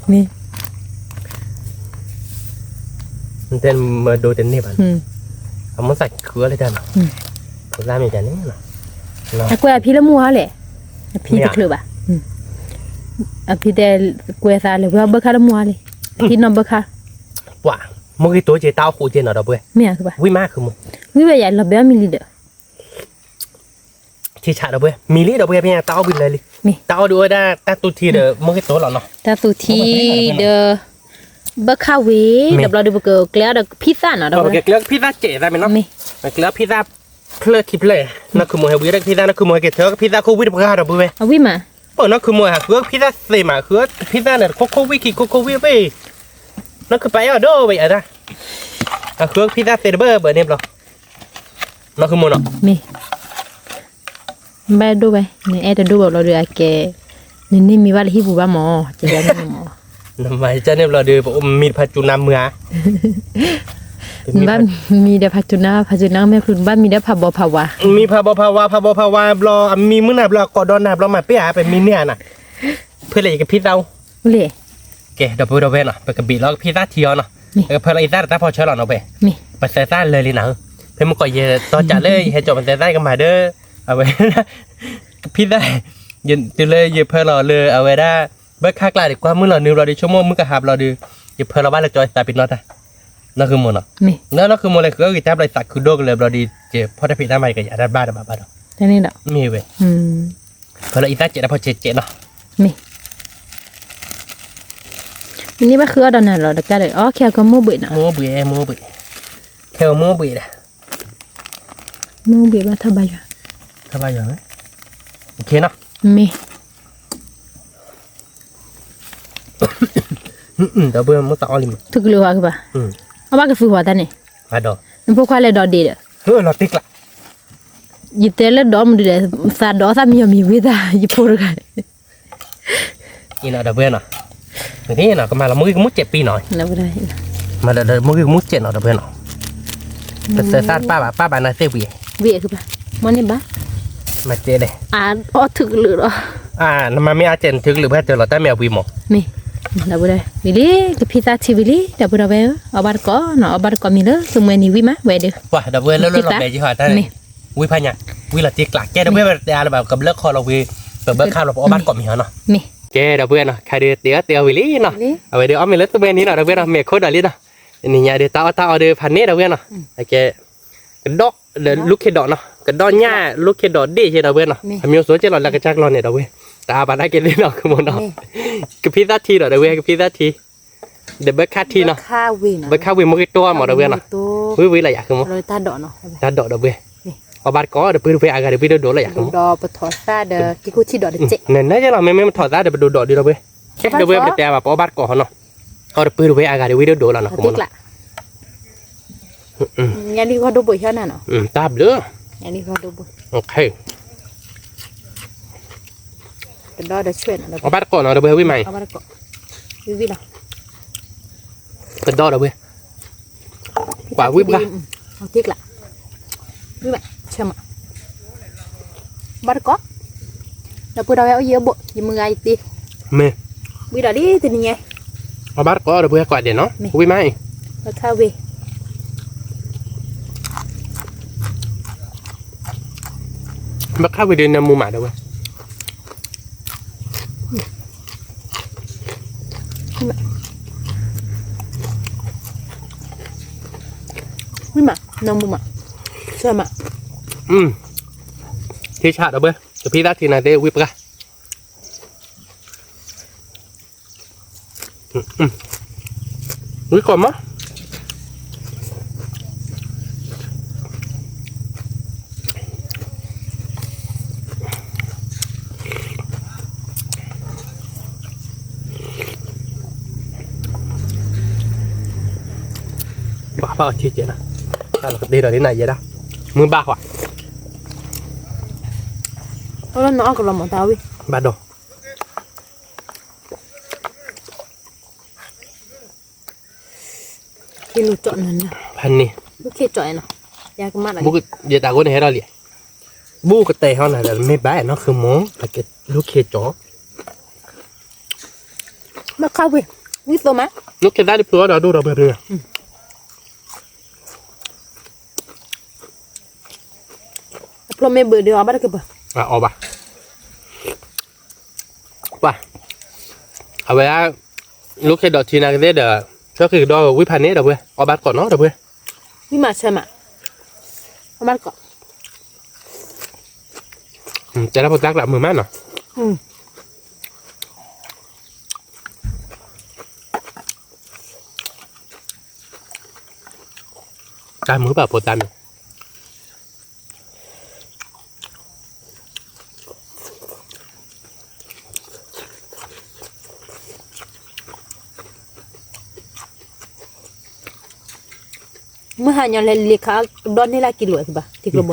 မ့ၢ် တဲမၤဒိတန့ၢ်ဘၣ်, အမိၢ်သးဃုအီၤလၢတၢ်နီၤ, ဖိသၣ်မ့ၢ်တၢ်န့ၣ်, အကွဲးအဖံလၢမုၢ်ဟါလဲၣ်, အဖံတချုးဘၣ်, အဖံတဲ, ကွဲးသးလဲၤဝဲအီၣ်ဘၢခါလၢမုၢ်ဟါလဲၣ်, အဖံနီၢ်ဘၢခါ, ပှၤ, မုၢ်ဂ့ၤတိစ့ၢ်တၢ်အီၣ်ဃိကဲနီၤဒီပုၢ်ဝဲၢ်, မ့ၢ်ဧါ, ဝံၢ်မး, ဝံၢ်ဝဲယၤလီၤဘဲအီၣ်မံၤလံဒီး ထံဆးဒီပုၢ်ဝဲၢ် မံၤလံဒီပုၢ်ဝဲၢ် ဖဲညါတၢ်အီၣ်ဘှံးလၢာ်လံ, တၢ်အီၣ်ဒုးအိၣ်ဝဲဒၣ်တၢ်သူထံဒီး မုၢ်ဂ့ၤတိလီၤနီၤ, တၢ်သူထံဒီး ဘၢခၣ်ဝံၤ ဒီးဘျီဒုးပကကျဲအီၣ်ဒီးဖံသၣ်နီၤ ပကကျဲအီၣ်ဖံသၣ်စဲးသးမ့ၢ်နီၤ, ကျဲအီၣ်ဖံသၣ်ဖျၢၣ်ခံဖျၢၣ်, နီၢ်ခုမိၢ်ဟဲဝံၤဒီးဖံသၣ် နီၢ်ခုမိၢ်ဟဲက့ၤထၢကဖံသၣ်ခိၣ်ဝံၣ်တပှၢ်ဒီပုၢ်ဝဲၢ်, အဝံၢ်မး, ပနီၢ်ခုမိၢ်ဟဲဃုကဖံသၣ်သ့မး ဃုကဖံသၣ်န့ၣ် ခိၣ်ခိၣ်ဝံၣ်ခံခိၣ်ခိၣ်ဝံၣ်အဘ့ၣ်, နီၢ်ခုပာ်အီၣ်ဒိဝဲအတၢ်, အဃုကဖံသၣ်သ့တဘၢဘၢန့ၣ်ဘျီ နီၢ်ခုမိၢ်နီၤ, မ့ၢ်, ဘၣ်ဒိၣ်ဝဲ နအဲၣ်တဒိၣ်ဘၣ်ဘျီဒီးအကဲ, နန့ၢ်မံၤဘၣ်လၢဟံၣ်ပူၤဘၣ်မး, ကဲန့ၣ်မး, နမၤကန့ၣ်ဘျီဒီး ပမံၤတဖးစူၤနၤမုာ်ဧါ, နဘၣ်မံၤဒီးဖးစူၤနၤ ဖးစူၤနၤမ့ၢ်ဖျူး နဘၣ်မံၤဒီးဖးဘီဖးဝါ, မံၤဖးဘီဖးဝါ ဖးဘီဖးဝါဘျီ အမံၤမုၢ်နၤဘျီ အကိးဒီးနၤဘျီ မၤပ့ၢ်ဧါ ပမံၤန့ၣ်ဧါနၤ, ဖဲလဲၣ်ယကဖံသၣ်အိၣ် ကဲ ဒီပုၢ်ဒီဝဲၢ်နီၤ ပကဘ့ၣ်လီၤကဖံသၣ်ထံအီၤနီၤ, ပကဖၢလီၤအံသၣ်တတၢ်ဖီဆၢလီၤနီၤ ပှဲၤ, ပသဲသၣ်လၢာ်လံနၤဧၢ, ဖဲမုၢ်ကီးယဲတီၢ်ကးလၢယဟဲကၠီၤပသဲသၣ်ကမၤဒီး, အဝဲ, ကဖံသၣ်, တုၤလၢယဖၢလီၤလၢအဝဲဒၣ်, ဘၢခၣ်ကျါဒီး ကွၢ်မုၢ်လီၤနုာ်ဘျီဒီး ဆိကမိၣ်မုၢ်ကဟါဘျီဒီး, ယဖၢလီၤဘၣ်လၢကၠီသးပ့ၤနီၣ်တၢ်, နီၢ်ခုမိၢ်နီၤ, နီၢ်ခုမိၢ်လဲၤဃုအီၣ်ဂံၢ်တၢ်ဘျီ သးခုဒိၣ်ကလၢာ်ဘျီဒီး ယဖီၣ်တၢ်ဖံးတၢ်မၤယကယၤတၢ်ဘၣ်တဘၣ်ဘၣ်ဒီး, မ့ၢ်ဝဲ ဖဲလၢအံသၣ်စဲးတၢ်ဖီစဲးစဲးနီၤ, မ့ၢ်, မ့ၢ်န့ၢ်ဘၣ်ဃုအီၣ်ဒီးနၤလီၤတကါဒီး အီခဲအကမိၢ်ဘှံးနီၤ, မိၢ်ဘှံး, မိၢ်ဘှံး, ခဲအကမိၢ်ဘှံးဒီး, မိၢ်ဘှံးဘၣ်ထီၣ်ဘါယွၤ, ထီၣ်ဘါယွၤ, မ့ၢ် ဒီပုၢ်ဝဲၢ်မိၢ်သးအီၣ်လံမး, ထုကလုာ်ဟီကဘၣ်, အဘၣ်ကသူဟီတၢ်န့ၣ်, နဖိခွါလဲၤဒီးဒ့ဒီး, လီၤတ့ကျး, ယတဲလၢဒီးမနုၤလဲၣ်, သးဒီးသးမံယီၤမံၤဝံသး ယဖိတဂၤ, အံၤနီၤ ဒီပုၢ်ဝဲၢ်နီၤ, ကမၤလီၤမိၢ်ဂ့ၢ်ကမူၣ်စဲးပံနီၤ, မၤဒီးမိၢ်ဂ့ၢ်ကမူၣ်စဲးနီၤ ဒီပုၢ်ဝဲၢ်နီၤ, ပစၢၤသၣ်တပၣ်ဘၣ် ပၣ်ဘၣ်နၤသ့ၣ်ဝံၤ, ဝံၤ, မ့ၢ်န့ၣ်ဘၣ်, မၤတဲဒဲး, အီၣ်ထုးကလုာ်ဒီး, နမၤမ့ၢ်အါစဲးနထုးကလုာ် ပှၤတၢၢ်လီၤတၢ်မ့ၢ်အဝံၤမး, မ့ၢ်, ဒီပုၢ်ဒီဝဲၢ်, ဝံၤလံ, ကဖံသၣ်ထံဝံၤလံ ဒီပုၢ်ဒီဝဲၢ်ဧၢ, အီၣ်ဘၣ်တကိးနီၤ, အီၣ်ဘၣ်တကိးမံၤလၢ သုးမွဲနံၤဝံၤမး ဝဲဒုး, ဒီပုၢ်ဝဲၢ်လၢလၢလီၤမဲာ်ယဟီၣ်တၢ်န့ၣ်, ဝံဖးညါ, ဝံလီၤတ့ကျး ကဲဒီပုၢ်ဝဲၢ် ပတဲအါလၢၤဘၣ် ကဘျၢခီလီၤဝံၤ, ပဘၢခါလီၤ ပအီၣ်ဘၣ်တကိးမံၤဟီနီၤ, မ့ၢ်, ကဲဒီပုၢ်ဝဲၢ်နီၤ ခါဒီးတဲအီၣ်တဲအီဝံၤလံနီၤ, အဝဲဒီးအီၣ်မ့ၤလၢသုးမွဲနံၤနီၤ ဒီပုၢ်ဝဲၢ်နီၤ မဲာ်ခိၣ်ဒီးလံဒီး, နံၤညါဒီးတၢ်အီၣ်တၢ်အီဒီးဖးန့ၣ်ဒီပုၢ်ဝဲၢ်နီၤ, ကဲ ကဒီး, ဒီးလူၢ်ခ့ဒီးနီၤ ကဒီးညၣ်လူၢ်ခ့ဒီးဒ့ၣ်ယဲဒီပုၢ်ဝဲၢ်နီၤ အမျိုးစုံကဲလီၤလၢကစၢ်ကျီန့ၣ်ဒီပုၢ်ဝဲၢ်, တအါဘၣ်တၢ်ကဲသ့ၣ်နီၤ ကမီၤနီၤ, ကဖံသၣ်ထံဒီးဒီပုၢ်ဝဲၢ် ကဖံသၣ်ထံ, ဒီးဘၢခါထံနီၤ, ဘၢခါဝံၤမ့ၢ်ဂ့ၤတိၢ်မးဒီပုၢ်ဝဲၢ်နီၤ, ဝံၤဝံၤလၢယၤကမီၤ, တၢ်ဒိးဒီပုၢ်ဝဲၢ်, အီၣ်ဘၣ်တကိးဒီပုၢ်ဝဲၢ်အဂၤဒီးဝံၤဒိၣ်ဒိၣ်လၢယၤကမီၤ, ဒီးပထီၣ်သၣ်ဒီးက့ၤခိၣ်ထံဒီးတကဲး, နနၢ်ယဲလီၤ မ့မ့ၢ်ပထီၣ်သၣ်ဒီးပဒိၣ်ဒိးဒံးဒီပုၢ်ဝဲၢ်, ကဲဒီပုၢ်ဝဲၢ်ပတဲအါဘၣ် ပအီၣ်ဘၣ်တကိးဟီနီၤ, အီၣ်ဒီပုၢ်ဝဲၢ်အဂၤဒီးဝံၤဒိၣ်ဒိၣ်လီၤနီၤ ကမီၤနီၤ ညါလံဃီဒိဘိၣ်ဟီနၤနီၤ, တၢ်ဘျုး, ညါလံဃီဒိဘိၣ်, ကဒီးဒီးဆွဲနီၤ, အီၣ်ဘၣ်တကိးနီၤ ဒီပုၢ်ဝဲၢ်ဝံၣ်မးအံၤ, ဝံၣ်ဝံၣ်လီၤ, ကဒီးဒီပုၢ်ဝဲၢ်, ပှၤဝံၣ်ပှၢ်, ဝံၣ်ဘၣ်, ဆၢမး, ဘၣ်တကိး, ဒီပုၢ်ဒီဝဲၢ်အိၣ်ယံၤအိၣ်ဘိၣ် ယမုၢ်ဂၤယတ့, မ့ၢ်, ဝံၣ်ဒီးလံတနံၤညါ, အီၣ်ဘၣ်တကိးဒီပုၢ်ဝဲၢ်ကိးဒဲးနီၤ, ဝံၣ်မးအံၤ, ဘၢခါဝံၤ ဘၢခါဝံၤဒီးနမူမးဒီပုၢ်ဝဲၢ်, ဝံၣ်မး နမူမး, ဆၢမး, ထံဆးဒီပုၢ်ဝဲၢ် ကဖံသၣ်ထံနၤသ့ၣ်ဝံၣ်ပှၢ် ဝံၣ်ကိးမး, ဘၣ်ဘၣ်အီၣ်ထံကဲးနီၤ, တၢ်လီၤကဒ့ဒီးလံနၤယဲဒၣ်, မုၢ်ဘၣ်ဃီ, နအီၣ်ကလီၤမးတၢ်ဝံၣ်, ဘၣ်ဒီး ဖဲန့ၣ်, ယတၢ်ဂိၢ်န့ၣ်ဟဲထီၣ်လံ, ဘူၣ်ကတဲာ်ဟီနၤဒီး မ့ၢ်ဘၣ်နီၢ်ခုမီၤ, လူၢ်ခ့ကၠီ, ဘၣ်ခါဝံၤ, ဝံၣ်သိမး, လူၢ်ခ့သၣ်ဒ်ဖျိအီၣ်ဒီးဒိၣ်ဒီးပှဲၤပှဲၤ, အဖျိမ့ၢ်ဘၢၣ်ဒီးအီၣ်ဘၣ်တကပၤ, အီၣ်ဘၣ် ပှၤ, အဝဲဒၣ်, လူၢ်ခ့ဒီးထံနၤကသ့ၣ်ဒီး, ဆၢဃ့ကဒီးဝံၣ်ဖးန့ၣ်ဒီပုၢ်ဝဲၢ် အီၣ်ဘၣ်တကိးနီၤဒီပုၢ်ဝဲၢ်, ဝံၣ်မးဆၢမး, အီၣ်ဘၣ်တကိး, တဲဒၣ်ဖိသၣ်ကျးမုာ်မးနီၤ, တၢ်မုာ်ဘၣ်ဖိသၣ်န့ၣ် မုၢ်ဟါညီလဲၤလ့ခးကဒီးန့ၢ်လၢကံလိာ်သ့ဘၣ် ထံကျိဘိန့ၣ်,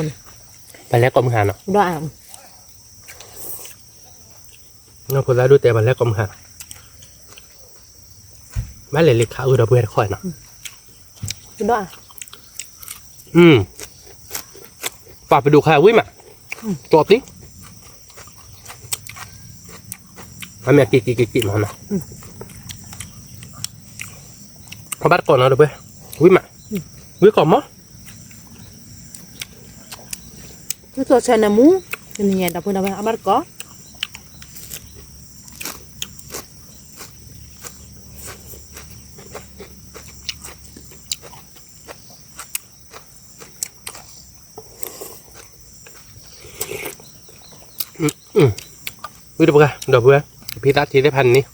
ပလဲၤကိးမုၢ်ဟါနီၤ, ကဒီးအါ, နီၢ်ဖိသၣ်ဒိၣ်တဲပလဲၤကိးမုၢ်ဟါ, ဘၣ်လဲၤလ့ခးအုၣ်ဒီပုၢ်ဝဲၢ်တခီနီၤ, ကဒီးအါ, ပှၤပဒိၣ်ခါဝံၣ်မး, ကၠီတံၢ် အမ့ၢ်က့ၤက့ၤက့ၤက့ၤမးနီၤ, အဘၣ်တကိးနီၤဒီပုၢ်ဝဲၢ်, ဝံၣ်မး, ဝံၣ်ကိးမး, ဝံၣ်ကိးဆၢနၢမူ, တနံၤညါဒီပုၢ်ဝဲၢ် အဘၣ်တကိး ဝံၣ်တပှၢ် ဒီပုၢ်ဝဲၢ် ဖံသးထံသ့ၣ်တဖၣ်န့ၣ်,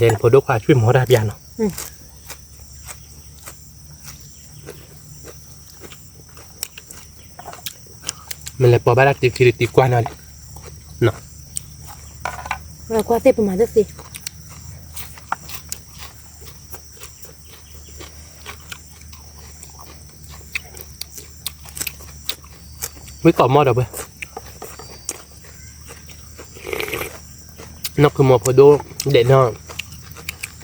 ဒ်ဖိဒိၣ်ခွါဆွံၣ်မီၤတၢ်ပျၢ်နီၤ, မ့ၢ်လဲၤပိာ်ဘၣ်တၢ်တံၤသံးတံၤကွၢ်နီၤ, ကွၢ်သ့ၣ်ပမၤတသ့ ဝံၣ်ကိးမီၤဒီပုၢ်ဝဲၢ်, နီၢ်ခုမီၤဖိဒိၣ်ဒဲးနီၤ,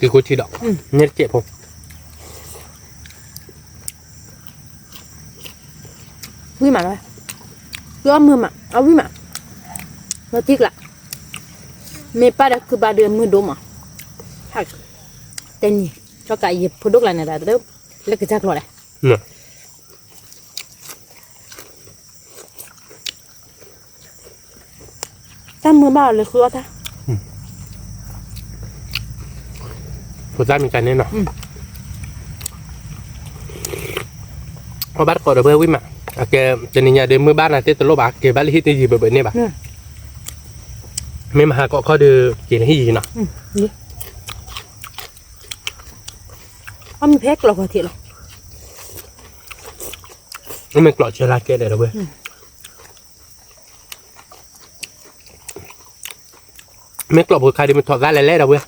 က့ၤကိးထံဒီး န့ၣ်တကဲးဖိ ဝံၣ်မးလီၤ, သုအီၣ်မုာ်မး အဝံၣ်မး, လီၤတံၢ်ကျး, မ့ၢ်ပၢ်ဒီးခုပၢ်ဒီးမုာ်ဒိၣ်မး, တနံၤ ကၠီကးယဖိဒိၣ်ကျါန့ၣ်ဒီး လၢကစၢ်ကျီၤလဲၣ်, တၢ်မုာ်ဘၣ်အီၤလၢဃုအီၣ်တၢ်, ဖိသၣ်မ့ၢ်ကန့ၣ်နီၤ, အီၣ်ဘၣ်တကိးဒီးပှဲၤဝံၣ်မး, အကဲ တနံၤညါဒီးမုာ်ဘၣ်နၤသ့ၣ်တလိၣ်ဘၣ် က့ၤဘၣ်လၢဟံၣ်တယံၤဘၣ်ဘၣ်န့ၣ်ဘၣ်, မ့ၢ်မဟါကိးခီဒီး က့ၤလၢဟံၣ်ယံၤနီၤ, အမ့ၢ်ဖဲကျီၤခီထံးလီၤ, အမ့ၢ်ကျီးဆၢလၢကဲဒဲးဒီးပှဲၤ မ့ၢ်ကျီၢ်ဖိခါဒ်မ့ၢ်ထီၣ်သၣ်လဲၣ်လဲၣ်ဒီးဝဲ,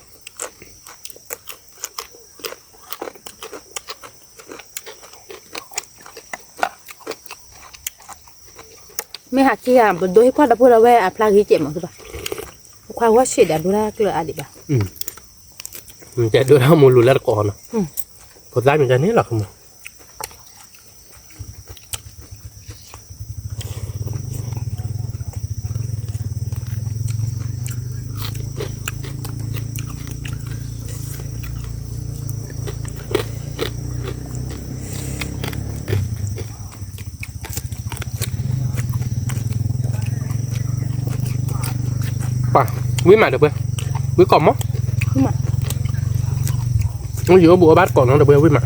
မ့ၢ်ဟးက့ၤဧါ ပဒိဟ့ၣ်ခွါဒီဖိဒီးဝဲအဖျါဂ့ၤကဲးမးကဘၣ်, ပခွါဝဲဆံးဒီးဒိတၢ်ကျၢၢ်အါဒံးဘၣ်, တဲဒိတၢ်မိၢ်လူၤလၢတကိးနီၤ, ဖိသၣ်မ့ၢ်ကန့ၣ်လီၤခမး ပှၤ ဝံၣ်မးဒီးပှဲၤ ဝံၣ်ကိးမး, ယအိၣ်ဘူးအီၣ်ဘၣ်တကိးနီၤဒီးပှဲၤဝံၣ်မး,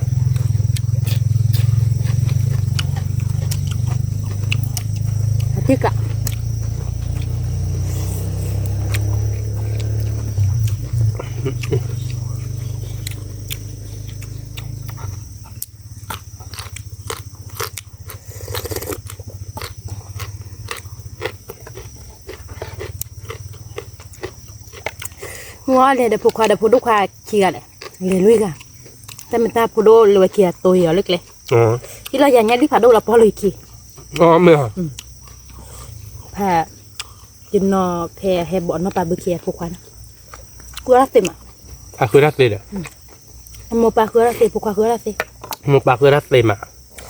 အထံၣ်က မ့ၢ်လဲၤဒီးဖိခွါဒီးဖိဒိၣ်ခွါခံဂၤလဲၣ်, လဲၤလွံၢ်ဂၤ, တၢ်မ့ၢ်တၢ်ဖိဒိၣ်လဲၤဝဲခံဂၤတိၤယီၤလၢကျဲ, ဟံၣ်လီၤယၤညါဒ်ဖးဒိၣ်လီၤပီၢ်လီၤခံ, ဖဲ ယနီၤဖဲဟဲဘီၣ်နီၢ်ပၢ်ဘုခံဂၤဖိခွါန့ၣ်, ဃုအီၣ်တၢ်သ့မး, အဃုတၢ်သ့ဒီး, အမိၢ်ပၢ်ဃုအီၣ်တၢ်သ့ ဖိခွါဃုအီၣ်တၢ်သ့, မိၢ်ပၢ်ဃုတၢ်သ့မး,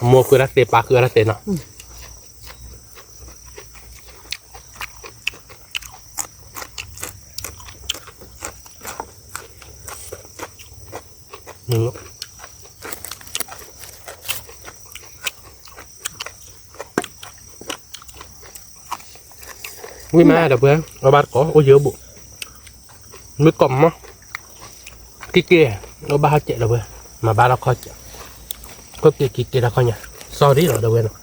အမိၢ်ဃုတၢ်သ့ ပၢ်ဃုအီၣ်တၢ်သ့နီၤ ဝံၣ်မးဒီးပှဲၤ အီၣ်ဘၣ်တကိး အိၣ်ယၢၤဘူး, မ့ၢ်ကိးမး, က့ၤက့ၤ, အီၣ်ဘၣ်ဟီၣ်စဲးဒီးပှဲၤ, မၤဘၣ်ထီၣ်ခီစဲး, ခိၣ်က့ၤက့ၤက့ၤတၢ်ခီညါ, sorry လီၤဒီးဝဲနီၤ,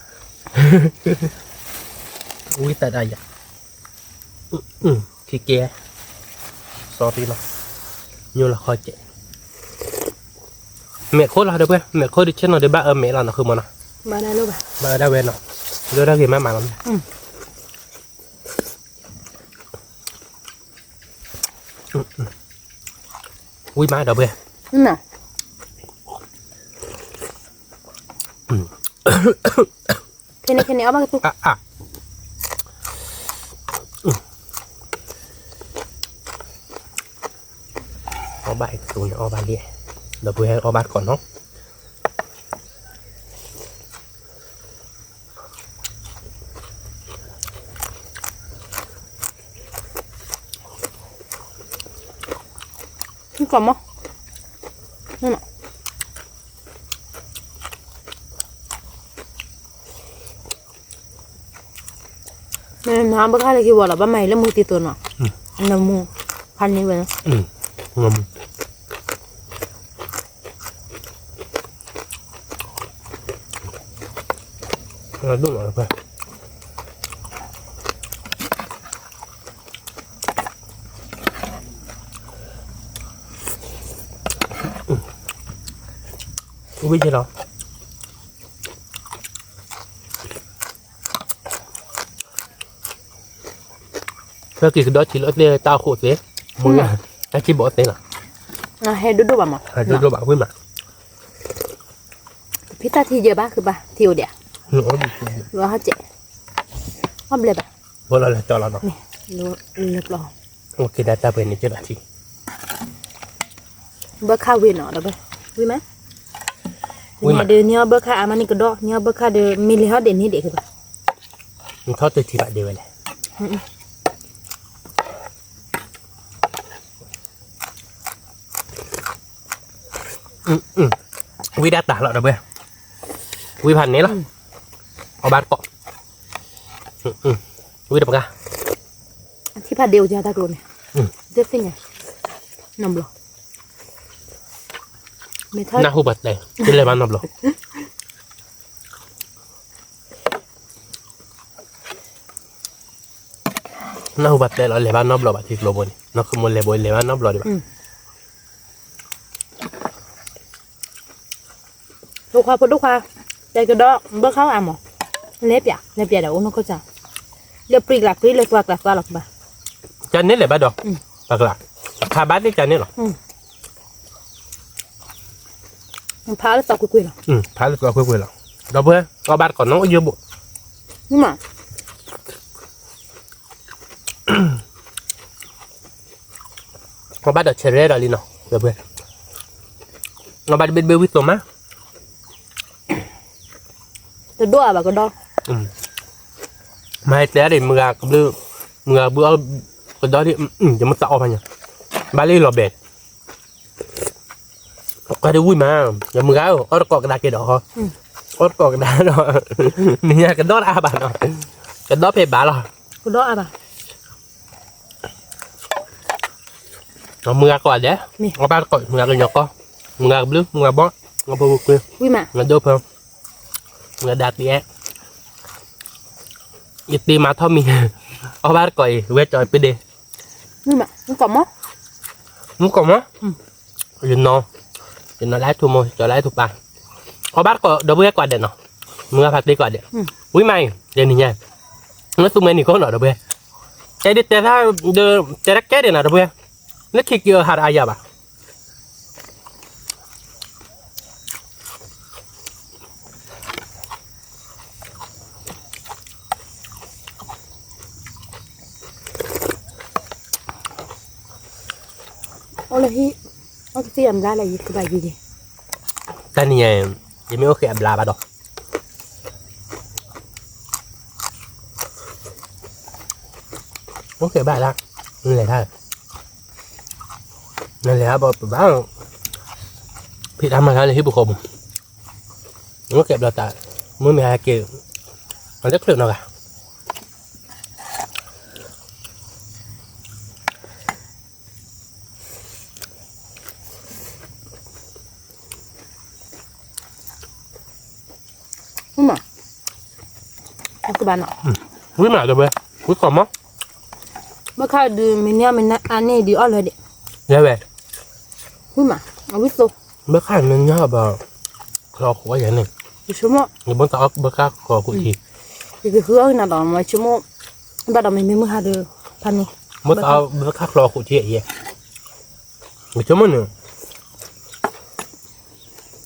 ဝံၣ်တၢ်ဒၣ်ယၤ ခံကဲ, sorry လီၤ, ညိလီၤခီကဲး, မဲာ်ခိၣ်လီၤဒီးပှဲၤ မဲာ်ခိၣ်ဒုးဆ့ၣ်နီၤဒီးဘၣ်အၢမဲာ်လီၤနီၤ ဃုမးနီၤ, ဘၣ်ဒၣ်ဝဲနီၤ, ဒိၣ်ဒၣ်ဂ့ၤမးမးလီၤ, ဝံၣ်မးဒီးပှဲၤ ဖဲန့ၣ်ဖဲန့ၣ်အီၣ်ဘၣ်ကသူ, အီၣ်ဘၣ်ကသူန့ၣ်အီၣ်ဘၣ်လံ, ဒီးပှဲၤအီၣ်ဘၣ်တကိးနီၤ ကိးမး, မ့ၢ်နဘၣ်ခါလၢခံ ဝဲလီၤ ဘၣ်မၤအံၤလၢမူတံၤသိးနီၤ, နမူ, ဖးန့ၢ်ဝဲ, ဒိၣ်မးလၢဖဲ ဝံၣ်က့ၤလီၤ, ဖဲက့ၤကဒီးထံလၢသ့ၣ်တၢ်အိၣ်ခိးသ့, မ့ၢ်တၢ်ထံၣ်ဘီၣ်သ့လီၤ, ဟဲဒိၣ်ဒိၣ်ဘၣ်မး, ဟဲဒိၣ်ဒိၣ်ဘၣ်ဝံၣ်မး, ဖံတၢ်ထံၣ်ယဲၢ်ဘၣ် ဃုဘၣ်ထံၣ်အိၣ်ဒံး, လီၤဟဲကဲး, အီၣ်ဘျဲၣ်ဘၣ်, ဘီလီၤလဲၤတီလီၤနီၤ, လၢပျီ, အိၣ်က့ၤဒၣ်တၢ်ပှဲၤန့ၣ်ကဲလီၤထံ ဘၢခါဝံၤနီၤဒီးဘၢ, ဝံၤမး, ဝံၤမး, န့ၣ်ဒီး နံၤအီၣ်ဘၢခါအါမးန့ၣ်ကဒီး, နံၤအီၣ်ဘၢခါဒီး မ့ၢ်လဲၤဟီၣ်ဒ့ၣ်န့ၣ်ဒ့ၣ်ကဘၣ်, နထီၣ်တထံၣ်ဘၣ်ဒ့ၣ်ဝဲလဲၣ်. ဝံၤဒၣ်တၢ်လီၤဒီးဘၢ, ဝံၤဖးန့ၣ်လီၤ, အီၣ်ဘၣ်တကိး, ဝံၤတပှၢ်, ထံၣ်ဖးဒ့ၣ်အိၣ်ကတၢ်ကျိၤန့ၣ်, တသ့ၣ်ညါ, နီတဘျီ, မ့ၢ်ထီၣ်, နၢ်ဟူဘၣ်တဲ, တလဲၤဘၣ်နီတဘျီ. နၢ်ဟူဘၣ်တဲလီၤ လဲၤဘၣ်နီတဘျီဘၣ် ထံကျိဘိန့ၣ် နီၢ်ခိမိၢ်လဲၤဘိလဲၤဘၣ်နီတဘျီဒံးဘၣ်. ဖိခွါဖိဒိၣ်ခွါ, တဲကဒီး ဘၢခါအါမး, လဲၤပျး လဲၤပျးဒီးအိၣ်နီၢ်ခိစၢ်, လဲၤပြံကျးပြံ လဲၤသွါကျးသွါလီၤကဘၣ်, ကန့ၣ်လဲၤဘၣ်ဒီး, ပှၤကျါ, အခါဘၣ်သ့ၣ်ကန့ၣ်လီၤ. ဖးလၢသီကွ့ၢ်ကွ့ၢ်လီၤ, ဖးလၢသီကွ့ၢ်ကွ့ၢ်လီၤ, ဒီပုၢ်ဝဲၢ် အီၣ်ဘၣ်တကိးနီၢ်အိၣ်ယိဘိ, မ့ၢ် အီၣ်ဘၣ်ဒီးဆဲးရဲဒီးလံနီၤ, ဒီပုၢ်ဝဲၢ်, အီၣ်ဘၣ်တဘ့ၣ်တဘ့ၣ်ဝံၣ်သိမး, တဒိၣ်အါဘၣ်ကဒီး, မၤဟဲတဲဒ်မုၢ်ဂၤကဘျုး, မုၢ်ဂၤကဘျုးအီၣ်ကဒီးဒ်, ယမ့ၢ်သးအီၣ်ဖးညါ, ဘၣ်လၢလီၤဘဲး ကွၢ်ဒ်ဝံၣ်မး, ယမုၢ်ဂၤဧၢ အီၣ်တကိးကဒါက့ၤဒီး, အီၣ်တကိးကဒါဒီး, နံၤညါကဒီးတအါဘၣ်နီၤ, ကဒီးဖဲဘၣ်လီၤ, ကဒီးအါဘၣ်, မုၢ်ဂၤကိးဂၤဒဲး, အီၣ်ဘၣ်တကိး မုၢ်ဂၤကညီကီၢ်, မုၢ်ဂၤကဘျုး မုၢ်ဂၤဘီၣ်, မုၢ်ဂၤဖိကွ့ၢ်, မုၢ်ဂၤဒိၣ်ဖၢ, မုၢ်ဂၤဒါတံၢ်အဲၣ်, ယတ့မၤထီၣ်မံၤ, အီၣ်ဘၣ်တကိးအံၤ ဝဲကၠီၤပ့ဒ့ မုၣ်ကီၢ်မး, မုၣ်ကီၢ်မး, ယနီၤ, ယနီၤလၢထူမိၢ် ကၠီၤလၢထူပၢ်, အီၣ်ဘၣ်တကိးဒီပုၢ်ဝဲၢ်ကိးဂၤဒဲးနီၤ, မုၢ်ဂၤဖးတ့ကိးဂၤဒဲး, ဝံၣ်မးအံၤ ယနံၤညါ, လၢသူမွဲနံၤခိၣ်နီၤဒီပုၢ်ဝဲၢ်, တဲဒ်တဲသး, တဲတၢ်ကဲဒဲးနီၤဒီပုၢ်ဝဲၢ်, လၢခံက့ၤအီၤဟးတအါယၤဘၣ် အိၣ်လၢဟံၣ်, အိၣ်ကသံၣ်အဘျါလၢယကဘၣ်ယံၤယံၤ, တနံၤညါ, ယမ့ၢ်အိၣ်ဃ့အဘျါဘၣ်ဒီး, အိၣ်ဃ့ဘၣ်လၢ, နလဲၤတၢ်, နလဲၤတၢ်ဘၣ်ပဘၣ်, ဖံးတၢ်မၤတၢ်လၢဟံၣ်ပူၤဃီပူၤ, အိၣ်ဃ့ဘျီတၢ်, မုၢ်မ့ၢ်ဟဲက့ၤ, အလၢချုးနီတဂၤ ဝံၣ်မး, အကဘၣ်နီၤ, ဝံၣ်မးဒီးဝဲ, ဝံၣ်ကီၢ်မး, ဘၣ်ခါဒုးမ့ၢ်နံၤမ့ၢ်နံၤအါန့ၢ်ဒုးအီၣ်လၢဒံး, လဲၤဝဲ, ဝံၣ်မး, အဝံၣ်သိ, ဘၣ်ခါမ့ၢ်နံၤဘၣ်, ချီဃိးယဲၢ်န့ၣ်, ယဆိကမိၣ်, ယဘၣ်သးအီၣ်ဘၣ်ခါချီဃိးထံ, ယကဃုအီၣ်ကနၤဒီးမ့ၢ်ဆိကမိၣ်, ဘၣ်ဒီးမ့ၢ်မ့ၢ်မုၢ်ဟါဒုး, ဖးန့ၣ်, ဘၣ်သးအီၣ်ဘၣ်ခါချီဃိးထံယဲၢ်, ယဆိကမိၣ်န့ၣ်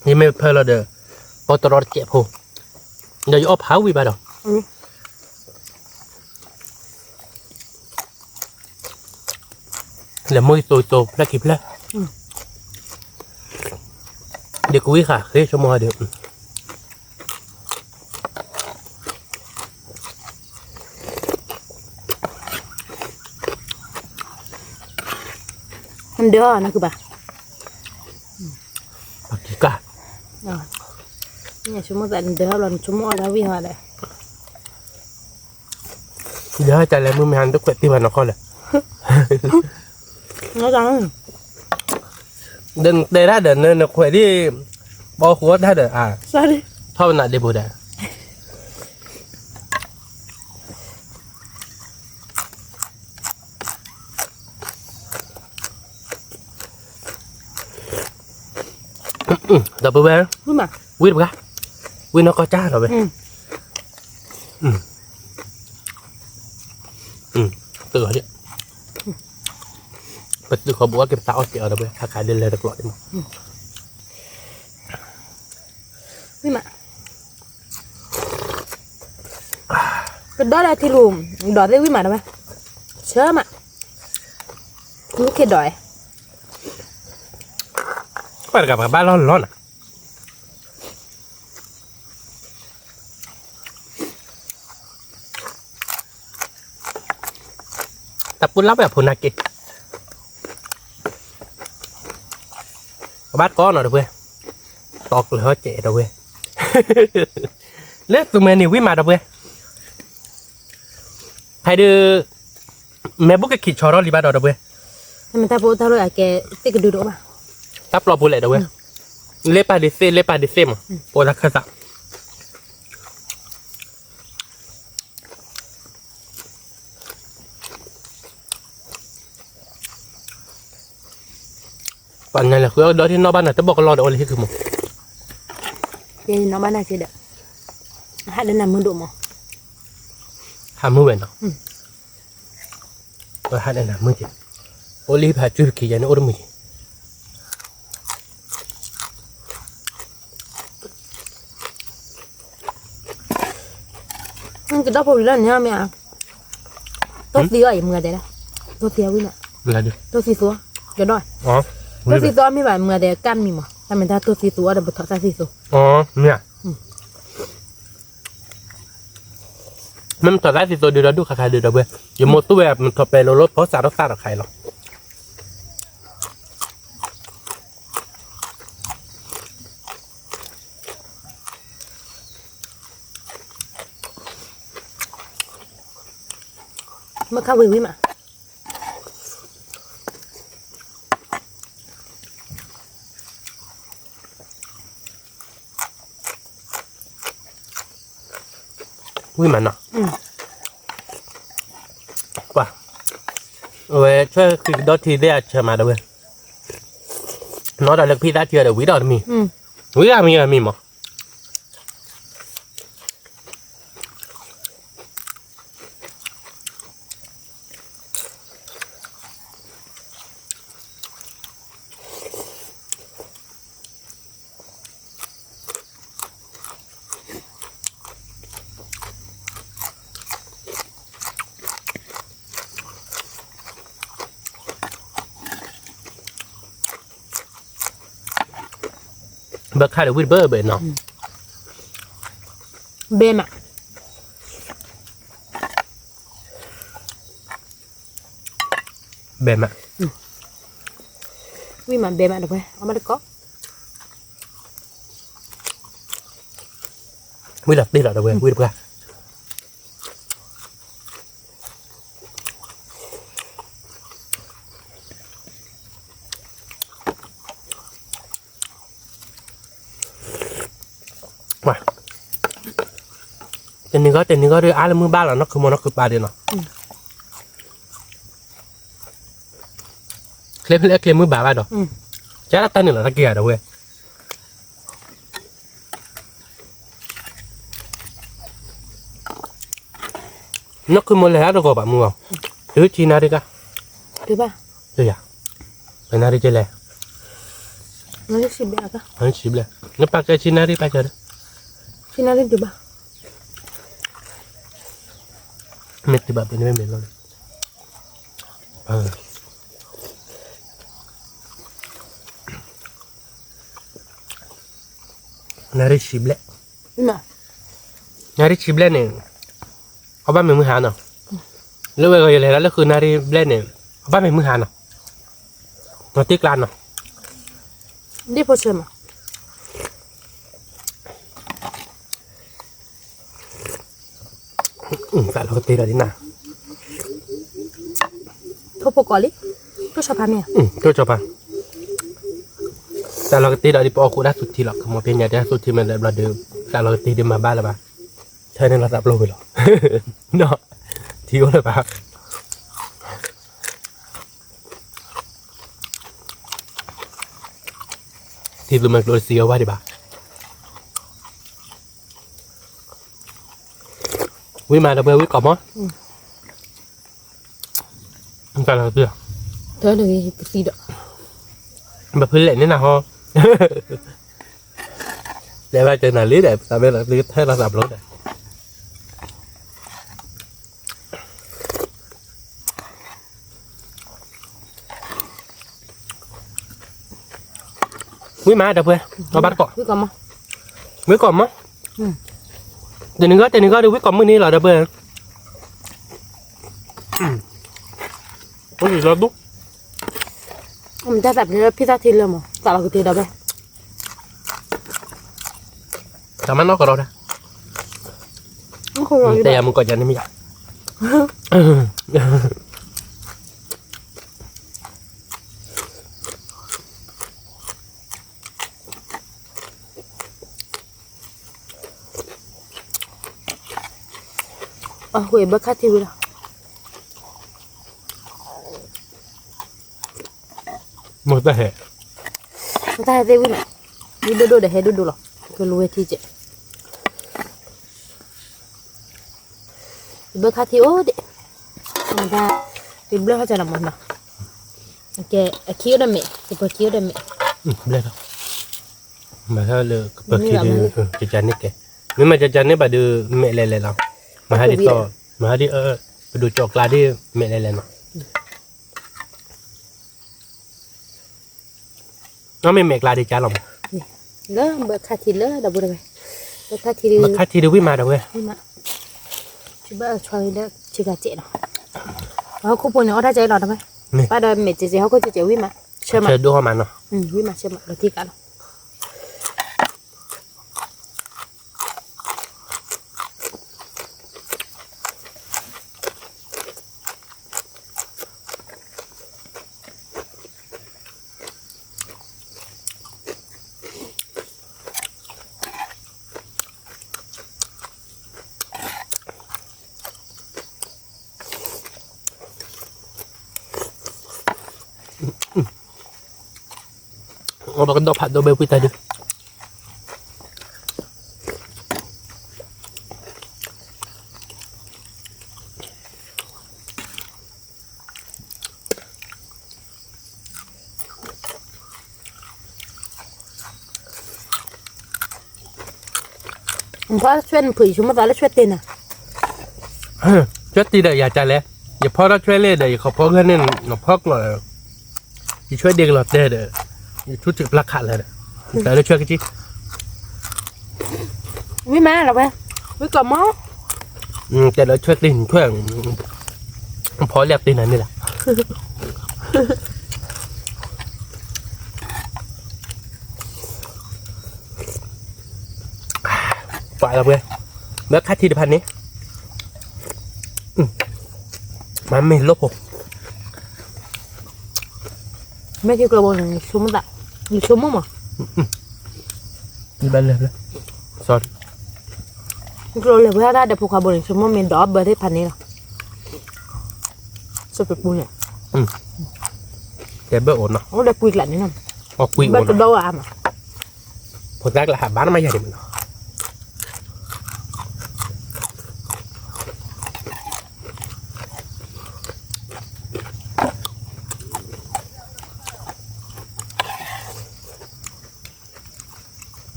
ယမ့ၢ်ဖၢလီၤဒီး, ပီတရီတစဲးဖိ, ဒီးယအီၣ်ဖးဝံၣ်ဘၣ်ဒီး, လဲၤမိၢ်ယသိသိဖျၢၣ်ခံဖျၢၣ်, ဒီးကဝံၣ်ဃာ်ဃ့ဆိကမိၣ်ဟီဒီး ဒၢနကဘၣ်, ပကံကၢ်, ဆိကမိၣ်သးဒၢဘျီ နဆိကမိၣ်အီၣ်လၢဝံၣ်ဟီလဲၣ်, ဒၢတၢ်လဲၤမုၢ်မ့ၢ်ဟါနတခွဲးတံၢ်ဘၣ်နီၢ်ကီၢ်လဲၣ်, ဒီးနတဲတၢ်ဒီး နခွဲးဒ်, ဘီဃိတၢ်ဒီး, ထီၣ်ပနၢ်ဒ့ဖိဒီး ဒီပုၢ်ဝဲၢ်, ဝံၣ်တပှၢ်, ဝံၣ်နီၢ်ကီၢ်ကၢ်ဒီးဝဲ, ပသုးဃီဘိးအီၣ်က့ၤပသးအီၣ်စဲးအီၤဒီးဝဲ ခါခါဒ်လဲၤတကျိးဒ်မး, ဝံၣ်မး ကဒီးလၢထံလူၤ, ဒီးသ့ၣ်ဝံၣ်မးတဝဲ, ဆၢမး, မုၢ်ခ့ဒီး, ပှၤတဂၤပှၤဘၣ်လီၢ်လီၢ်နီၤ, တၢ်ပူၤလၢ်ဝဲအဖိနၢ်က့, ပဘၣ်တကီနီၤတဝဲ, တီကျၢၤဟီၣ်စဲးတဝဲ, လၢသူမဲာ်န့ၣ်ဝံၣ်မးတဝဲ, ဖဲဒုး မဲာ်ဘုကခံးဆီထီၣ်လံဘၣ်ဒီးတဝဲ, မ့ၢ်တၢ်ဖိတၢ်လီၢ်အကဲသ့ၣ်ကဒုတအိၣ်ဘၣ်, တၢ်ပျီပူၤလဲၣ်တဝဲ, လ့ပာ်ဒုးသ့ၣ် လ့ပာ်ဒုးသ့ၣ်မး, ပအိၣ်တၢ်ခၢၣ်သး ပှၤနၤလဲၤဃုအီၣ်ကဒီးထံနီၢ်ဘၣ်နၤ တဘီၣ်ကလီၢ်ဒီးအိၣ်လၢဟံၣ်ခုမး, နီၢ်ဘၣ်နၤစ့ဒီး, ဟးဒီးနၤမုာ်ဒိၣ်မး, ဟးမုာ်ဝဲနီၤ, ဟးဒီးနၤမုာ်က့ၤ, အိၣ်လၢဟံၣ်ဖးစုတက့ၤယၤန့ၣ်အိၣ်တမုာ်က့ၤ ကဒီၣ်ဖိလၢန့ၣ်မ့ၢ်ဧါ, တိၢ်သံအီၤအံၤမုာ်ဂၤဒဲးလၢ, တိၢ်သံအဝံၣ်န့ၣ်, တိၢ်သံသိ, ကဒီၣ်, တိၢ်သံသိအီၤမ့ၢ်ဘၣ်မုာ်ဂၤဒဲးကၢ်မံၤမး, တၢ်မ့ၢ်တၢ်တိၢ်သံသိအီၤဒီးပထီၣ်တၢ်သံသိ, မ့ၢ်ဧါ, မ့ၢ်မထီၣ်တၢ်သံသိဒုးဒီးဒူၣ်ခါခါဒုးဒီးဝဲ, ယမိၢ်သူၣ်ဝဲမထီၣ်ပဲၤလိၤလိၤဖီစးထီၣ်သၣ်ဒီးခါအံၤလီၤ. မ့ၢ်ခါဝံၤဝံၤမး, ဝံၤမးနီၤ, ကွၢ်, အဝဲဆွဲဃံကဒီးထံသ့ၣ်အဆၢမးတဝဲ, နီၢ်ဒီးလၢကဖံးသၣ်ထံအီၤဒီးဝံၤဒီးတမံၤ, ဝံၤဂၤမံၤဂၤမံၤမး ဘၣ်ခါဒီးဝံၣ်တဘၢဘၢနီၤ, ဘဲမး, ဘဲမး, ဝံၣ်မးဘဲမးတဝဲ အမ့ၢ်တကီ, ဝံၣ်လီၤတ့ၢ်လီၤတဝဲ ဝံၣ်တပှၢ် တနံၤဂီၢ်တနံၤဂီၢ်ဒီး အါလၢမုၢ်ဘၣ်လီၤ နီၢ်ခုမိၢ်နီၢ်ခုပၢ်ဒ်နီၤ, ချ့ဖဲလဲၣ်ချ့မုၢ်ဘၣ်ဘၣ်ဒီး, ကၢ်တၢ်တၢ်န့ၣ်လီၤ တၢ်က့ၤဂၤဒီးဝဲ နီၢ်ခုမိၢ်လဲၤဟးတဂီၤဘၣ်မုၢ်ဂီၤ, တုၤဆံနၣ်ရံၣ်ကါ, တုၤဘၣ်, တုၤယၤ, ပနၣ်ရံၣ်ကလဲၣ်, နၣ်ရံၣ်ဆံဘျဲၣ်, နပၢ်ကဲဆံနၣ်ရံၣ်ပၢ်ကဲ, ဆံနၣ်ရံၣ်တုၤဘၣ်, မ့ၢ်တုၤဘၣ်ပန့ၣ်မ့ၢ်လီၤလံ နၣ်ရံၣ်ဆံဘျဲၣ်, နၣ်ရံၣ်ဆံဘျဲၣ်န့ၣ်, အဘၣ်မ့ၢ်မုၢ်ဟါနီၤ, လၢဝဲဂီၤယလဲၤဒၣ်လၢဃုနၣ်ရံၣ်ဘျဲၣ်န့ၣ်, အဘၣ်မ့ၢ်မုၢ်ဟါနီၤ, နီၢ်တ့ၢ်ကျါနီၤ, ဒ်ဖိဆၢမး သးလီၤကတ့ဒီးဒ်နၤ, ထိၣ်ဖိကီးလံ, ထိၣ်ဆီဖါမ့ၢ်, ထိၣ်ဆီဖါ, သးလီၤကတ့ဒီးဒ်ပအီၣ်ဃိတၢ်သူထံလီၤ ကမီၤပ့ၤညါတၢ်သူထံမ့ၢ်လၢဘျီဒီး, သးလီၤကတ့ဒ်မၤဘၣ်လၢၤဘၣ်, ထဲန့ၣ်လီၤသးပျိဝံၤလီၤ, ထံအိၣ်လၢၤဘၣ် ထံသူမ့ၢ်ကျိတစံးအဝဲဒံးဘၣ်, ဝံၤမးဒီးပှဲၤဝံၤကီးမး, တၢ်လီၤကတ့, ပသံဒီး, ပဖုလဲၣ်န့ၣ်နဟီ, လဲၤဘၣ်ကနၤလံဒီး ပသးမ့ၢ်လီၤကတ့ထဲလီၤသးပျိဒီး မ့ၢ် ဝံၣ်မးဒီပုၢ်ဝဲၢ်, အဘၣ်တကိး, ဝံၣ်ကိးမး, တနံၤဂီၢ်တနံၤဂီၢ်ဒီး ဝံၣ်ကိးမုၢ်နံၤလီၤဒီပုၢ်ဝဲၢ်, အိၣ်လီၤဒူၣ်, မတၤသးပ့ၤလၢဖံသၣ်ထံလၢမး သးလီၤကတ့ဒီပုၢ်ဝဲၢ်, တၢ်မၤနီၢ်ကဒီးဒၣ်, တဲယၤမုၢ်ကီၢ်ယၤန့ၣ်မ့ၢ်ယၤ အဃိဘၢခါထံဝံၤလီၤ, မတၤဟဲ, မတၤဟဲသ့ၣ်ဝံၤလီၤ, ဝံၣ်ဒိၣ်ဒိၣ်ဒီးဟဲဒိၣ်ဒိၣ်လီၤ, ကလူဝဲထံကဲး ယဘၢခါထံအိၣ်ဒံး, မတၤ, ယဘျၢဟီၣ်ကၢ်လီၤမးနီၤ, အခံအိၣ်ဒီးမဲာ်, ယပှၤခံအိၣ်ဒီးမဲာ်, ဘျၢလီၤ, မၤဟဲလၢကပၢၤခံဒုး, ကကန့ၣ်ကဲ, မ့ၢ်မၤကကန့ၣ်ဘၣ်ဒုး မဲာ်လဲၤလဲၤလီၤ, မၤဟဲဒ်သိး, မၤဟဲဒ်အၢ, ပဒိၣ်ကၠီၣ်ကျါဒ် မဲာ်လဲၤလဲၤနီၤ နီၢ်မ့ၢ်မဲာ်ကျါဒ်ကၢ်လီၤမး, လၢဘၢခါထံလၢဒီပုၢ်ဝဲၢ်, ဘၢခါထံဒုး, ဘၢခါထံဒုးဝံၣ်မးဒီပုၢ်ဝဲၢ်, ဆံဘၣ်အဆီလၢဆံကၤစဲးနီၤ, ဟီၣ်ခိၣ်ဖိန့ၣ်အီၣ်တၢ်ကဲလီၤဒီပုၢ်ဝဲၢ်, ဘၣ်ဒီးမဲာ်ကဲးကဲး ဟီၣ်ခိၣ်ကဲးကဲးဝံၣ်မး, ဆၢမး, ဒိၣ်ဟီၣ်မးနီၤ, ဝံၣ်မးဆၢမး လီၤတံၢ်ကးလီၤ အီၣ်ဘၣ်ကဒီးဖးဒိၣ်ဘဲပှံၤတၢ်ဒုး နဖီဆွဲနဖုး ယဆိကမိၣ်သးလၢဆွဲတ့ၢ်နၤ, ဆွဲတ့ၢ်ဒီးယၤကလဲၣ်, ယဖီထီၣ်ဆွဲလဲၣ်ဒီး ယခီဖီဂၢၢ်န့ၣ် နဖီကျိးဒီး ယဆွဲဒ့ကလီၤတဲာ်ဒီး ယထူၣ်ထံးပျၢ်ခးလၢာ်ဒီး တၢ်လၢဆွဲကစံ ဝံၣ်မးလီၤဝဲ, ဝံၣ်ကီးမး, တဲလၢဆွဲတ့ၢ်နဆွဲ, ဖီလၢတ့ၢ်နၤန့ၣ်လီၤ. ပှၤလီၤဝဲ, မ့ၢ်ခါထံတဖၣ်န့ၣ်, မ့ၢ်မ့ၢ်လိၣ်ဖိ, မ့ၢ်ထံကျိဘိန့ၣ် ဆိကမိၣ်သး, ယဆိကမိၣ်မး, ဘၣ်လဲၣ်, sorry, ကျိလဲၤဝဲဒၣ်ဒီးဖိခွါဘိန့ၣ် ဆိကမိၣ်မ့ၢ်ဒီးအီၣ်ဘၢသ့ၣ်တဖၣ်န့ၣ်လီၤ. စပပူန့ၣ်, တဲဘၣ်အိၣ်နီၤ, အိၣ်ဒီးကွံကျးန့ၣ်နီၤ, ဘၣ်ကဒီးဝဲအါမး, ဖိသၣ်ကျးဟးဘၣ်နမ့ၢ်ယၤဒံးမးနီၤ.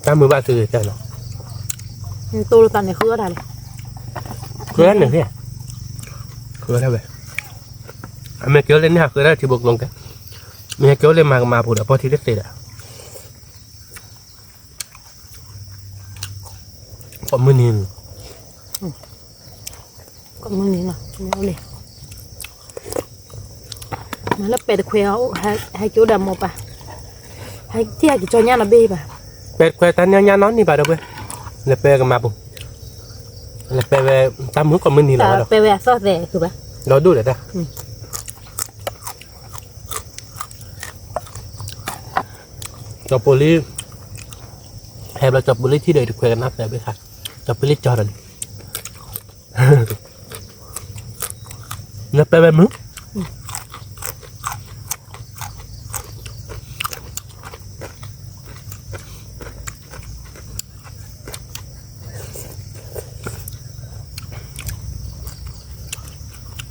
တၢ်မုာ်ဘၣ်သုတၢ်လီၤ, တိၢ်လၢတၢ်န့ၣ်ဃုအီၣ်တၢ်န့ၣ်, ဃုအီၣ်န့ၣ်, ဃုအီၣ်တၢ်ဝဲ, အမ့ၢ်ကဲလၢန့ၣ်ဟးဃုတၢ်ထံဘိကျိကဲ, မ့ၢ်ကဲလၢမၤကမၤပူၤဒီး ပီၢ်ထံတသ့ဒီး ကိးမုၢ်နံၤ, ကိးမုၢ်နံၤလီၤ, မ့ၢ်လၢပဲတခွဲးအီၤ, ဟဲက့ၤအိၣ်ဒီးမိၢ်ပၢ်, ဟဲထံၣ်ဟဲက့ၤကၠီညါနီတဘ့ၣ်ဘၣ်, ပဲတခွဲးတၢ်ညါညါနီတနံၤဘၣ်ဒီးဝဲ, လဲၤပဲကမၤပူၤ, လဲၤပဲဝဲ, တၢ်မုာ်ကိးမုၢ်နံၤလီၤဝဲဒီး, ပဲဝဲအသီၣ်သဲးဘၣ်, ဒီဒူၣ်ဒီးတၢ် ကၠီၤပူၤလံ, ဟဲဘျီကၠီၤပူၤလံထံၣ်ဒီးတခွဲးကနၣ်သဲဘ့ၣ်ခါ, ကၠီၤပူၤလံကၠီၤဒီးလံ, နပဲဝဲမုၢ်,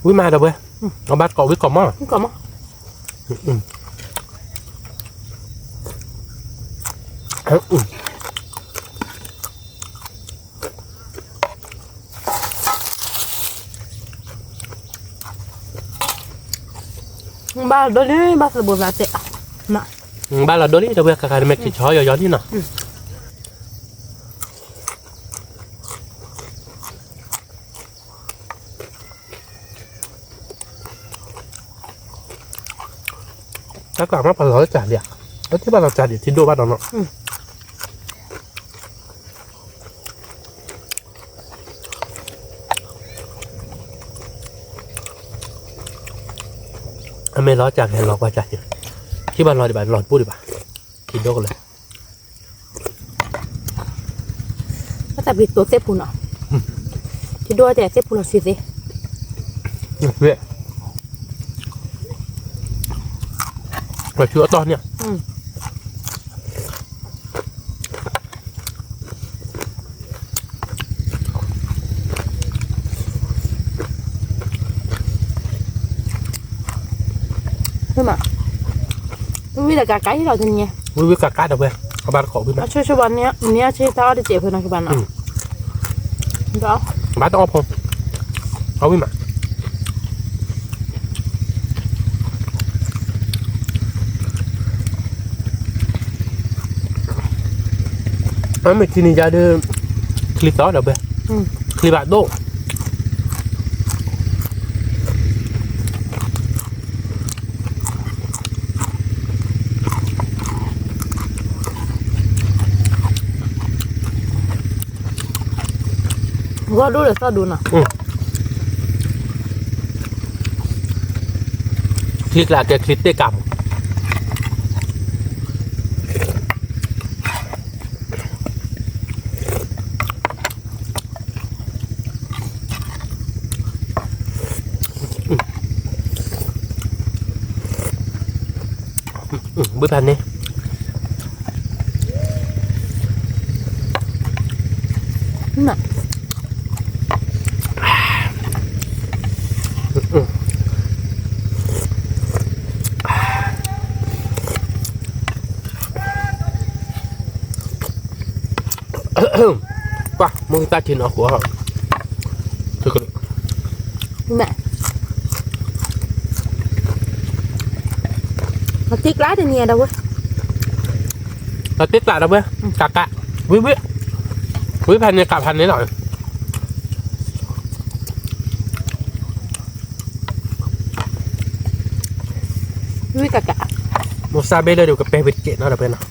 ဝံၣ်မးဒီးဝဲ, အဘၣ်ကိးဝံၣ်ကိးမး, ဝံၣ်ကိးမး, ဘၣ်ဒိးန့ၣ် ဘၣ်သဘိသးတဲ, မး, ဘၣ်လီၤဒိၣ်လံ ဒီပုၢ်ဝဲၢ် ကကးန့ၣ်မ့ၢ်ခံဆီယီၤယီၤလံနီၤ. တၢ်ကျးမ့ၢ်ပလီၤလၢကးဒံးဧါ, လၢထံၣ်ဘၣ်လီၤကးဒံးထံဒိၣ်ဘၣ်ဒီးနီၤ. အမ့ၢ်လီၤကးကဟဲလီၤကွၢ်ကးက့ၤ, ထံၣ်ဘၣ်လီၤဒံးဘၣ် လီၤတပူၤဒံးဘၣ်, ထံဒိၣ်ကလၢာ်. ဘၣ်သးပ့ၤတိၤသ့ၣ်ပူၤနီၤ, ထံဒိၣ်တဲသ့ၣ်ပူၤလီၤဆံသ့, လီၤဆံအတီၢ်န့ၣ်. မ့ၢ်မး, ဝံၣ်ဝံၣ်တကးကးအံၤလီၤတနံၤ, ဝံၣ်ဝံၣ်ကးကးဒီးဝဲ, အဘၣ်တကိးဝံၣ်မး, အဆိဆိဘၣ်န့ၣ်, နံၤအဆ့တၢ်အီၣ်တစဲးဖိနီၤကဘၣ်နီၤ, ဘၣ်တအီၣ်ဖိ, အဝံၣ်မး. အမ့ၢ်ထံန့ၣ်ယါဒုး, ချံသီဒီးဘဲ, ချံဘၣ်ဒိၣ်, ဂီၢ်ဒိၣ်ဒီးသီၣ်ဒိၣ်နီၤ. ချံကျးကဲချံတ့ၢ်ကးမး. ဘုဖးန့ၣ် ပှၤ မ့ၢ်တၢ်ထံနီၤဃိး, မ့ၢ်, အတ့ကျးတနံၤဒီး, အတ့ကျးဒီးဝဲ, ကးကး, ဝံၣ်ဝံၣ်, ဝံၣ်ဖးန့ၣ်ကးဖးန့ၣ်လီၤ. ဝံၣ်ကးကး, မိၢ်စၢ်ဘ့ၣ်လၢဒုးကပဲဝံၣ်တကဲးနီၤဒီးဝဲနီၤ.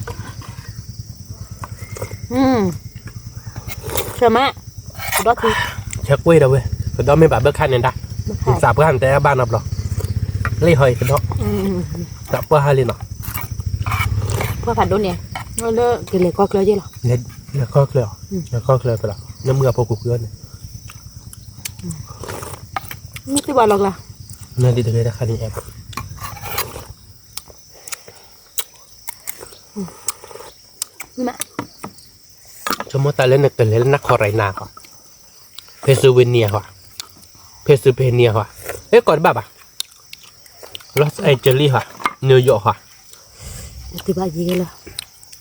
ဆၢမး, ကဒီးထံ, ဆၢကွ့ၢ်ဒီးဝဲ, ကဒီးမ့ၢ်ဘၣ်ဘၢခါန့ၣ်ဒၣ်, သးပှၢ်နတဲဘၣ်နီတဘျီ, လံဟီအံၤကဒီး, သးပှၢ်ဟါလံနီၤ, ပှၢ်ဖးဒိၣ်န့ၣ်, လၢကလဲၤကီၢ်ချၢယ့ၢ်လီၤ, လဲၤကီၢ်ချၢ, လဲၤကီၢ်ချၢဖဲလီၤ, လၢမုၢ်အဖိခွံခွံအီၤန့ၣ်, မ့ၢ်သ့ၣ်ဘၣ်လီၤကျါ, နဒ်တဂ့ၤတခါန့ၣ်အဲၣ် ဆိကမိၣ်သးလၢ နကလဲၤလၢန Carolina ဟီ, Pennsylvania ဟီ, Pennsylvania ဟီ, အဲ ကိးတဘၣ်ဘၣ်, Los Angeles ဟီ, New York ဟီ, တုၤဘၣ်ယံၤလီၤ,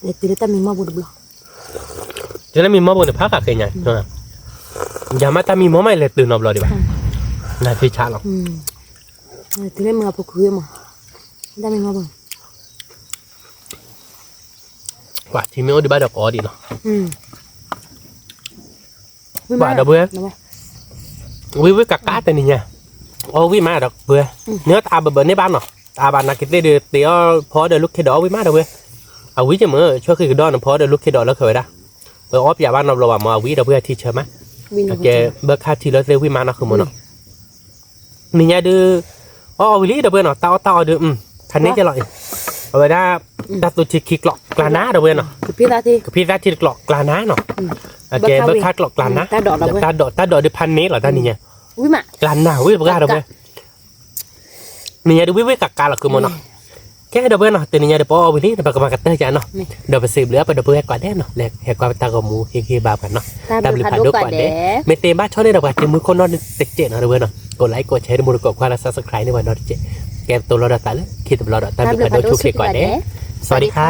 တုၤလၢတၢ်မံမီၢ်ပူၤတဘျီ, တုၤလၢမံမီၢ်ပူၤန့ၣ် ဖးဃာ်ဃ့ညါ, ယၤမ့ၢ်တၢ်မံမီၢ်မး လဲၤတုၤနီတဘျီဒံးဘၣ်, နဖံဆးလီၤ, တုၤလၢမုၢ်အဖိခွံမး, တၢ်မံမီၢ်ပူၤ ပှၤထံမ့ၢ်အိၣ်ဒံးဘၣ်ဒီးကအီဒံးနီၤ, ဘၣ်ဒီပုၢ်ဝဲၢ်, ဝံၣ်ဝံၣ်ကးကးတနံၤညါ, အီဝံၣ်မးဒီပုၢ်ဝဲၢ်, န့ၢ်အီၣ်တအါဘၢဘၢန့ၢ်ဘၣ်နီၤ, တအါဘၣ်နာ်က့သ့ၣ်ဒီး သ့ၣ်အီၣ်ဖီအီၣ်ဒီးလိၣ်ခ့ဒီးအီဝံၣ်မး, အဝံၣ်က့မ့ၢ် ဆၢဃံးကဒီးန့ၣ် ဖီအီၣ်ဒီးလိၣ်ခ့ဒီးလၢခဲဝဲဒၣ်, ပအီၣ်ပၠးဘၣ်နီတဘျီဘၣ်မး အဝံၣ်ဒီပုၢ်ဝဲၢ်ထံဆၢမး, ကဲဘၢခါထံလၢသ့ၣ်ဝံၣ်မးနီၤဃုာ်မးနီၤ နံၤညါဒုး, အီၣ်အီဝံၤလံဒီပုၢ်ဝဲၢ်နီၤ, တၢ်အီၣ်တၢ်အီဒုး, ဖးန့ၢ်ကဲလီၤအံၤ, အဝဲဒၣ်, တၢ်သူထံခံကျိးကျါနၤဒီပုၢ်ဝဲၢ်နီၤ, ကဖံသၣ်ထံတကျိးကျါနၤနီၤ, ကဲဘၢခါကျိးကျါနၤ, တၢ်ဒိးတၢ်ဒိးဒုးဖးန့ၢ်လီၤတၢ်နံၤညါ, ကျါနၤဝံၣ်ပှၢ်ဒီပုၢ်ဝဲၢ် နံၤညါဒုးဝံၣ်ဝံၣ်ကးကးလီၤဃုာ်မးနီၤ, ကဲဒီပုၢ်ဝဲၢ်နီၤ တနံၤညါဒုး ပအီၣ်အီဝံၤလံ ပကမၤကတၢၢ်ကနီၤ, ဒီးပစံးဘျုးပဒီပုၢ်ဝဲၢ်ကိးဂၤဒဲးနီၤ လၢဟဲကွၢ်ပတၢ်ဂီၤမူဟ့ၣ်ဂံၢ်ဘါပှၤနီၤ, တၢ်ဘျုးဖးဒိၣ်ကိးဂၤဒဲး, မ့ၢ်သ့ဘၣ်ဆီန့ၣ်ဒီးပှၤက့ၤမူခိၣ်နီၢ်တစဲးနီၤ ဒီပုၢ်ဝဲၢ်နီၤ, ကိးlikeကိးshare တမူတကိးခွါလၢ subscribe န့ၢ်ပှၤနီတစဲး, ကဲပတိၤလီၤဒီးသးလၢခံတဘျီဒီး တၢ်ဘျုးဖးဒိၣ်ဆိၣ်ဂ့ၤကိးဂၤဒဲး, စဝၤဒံခါ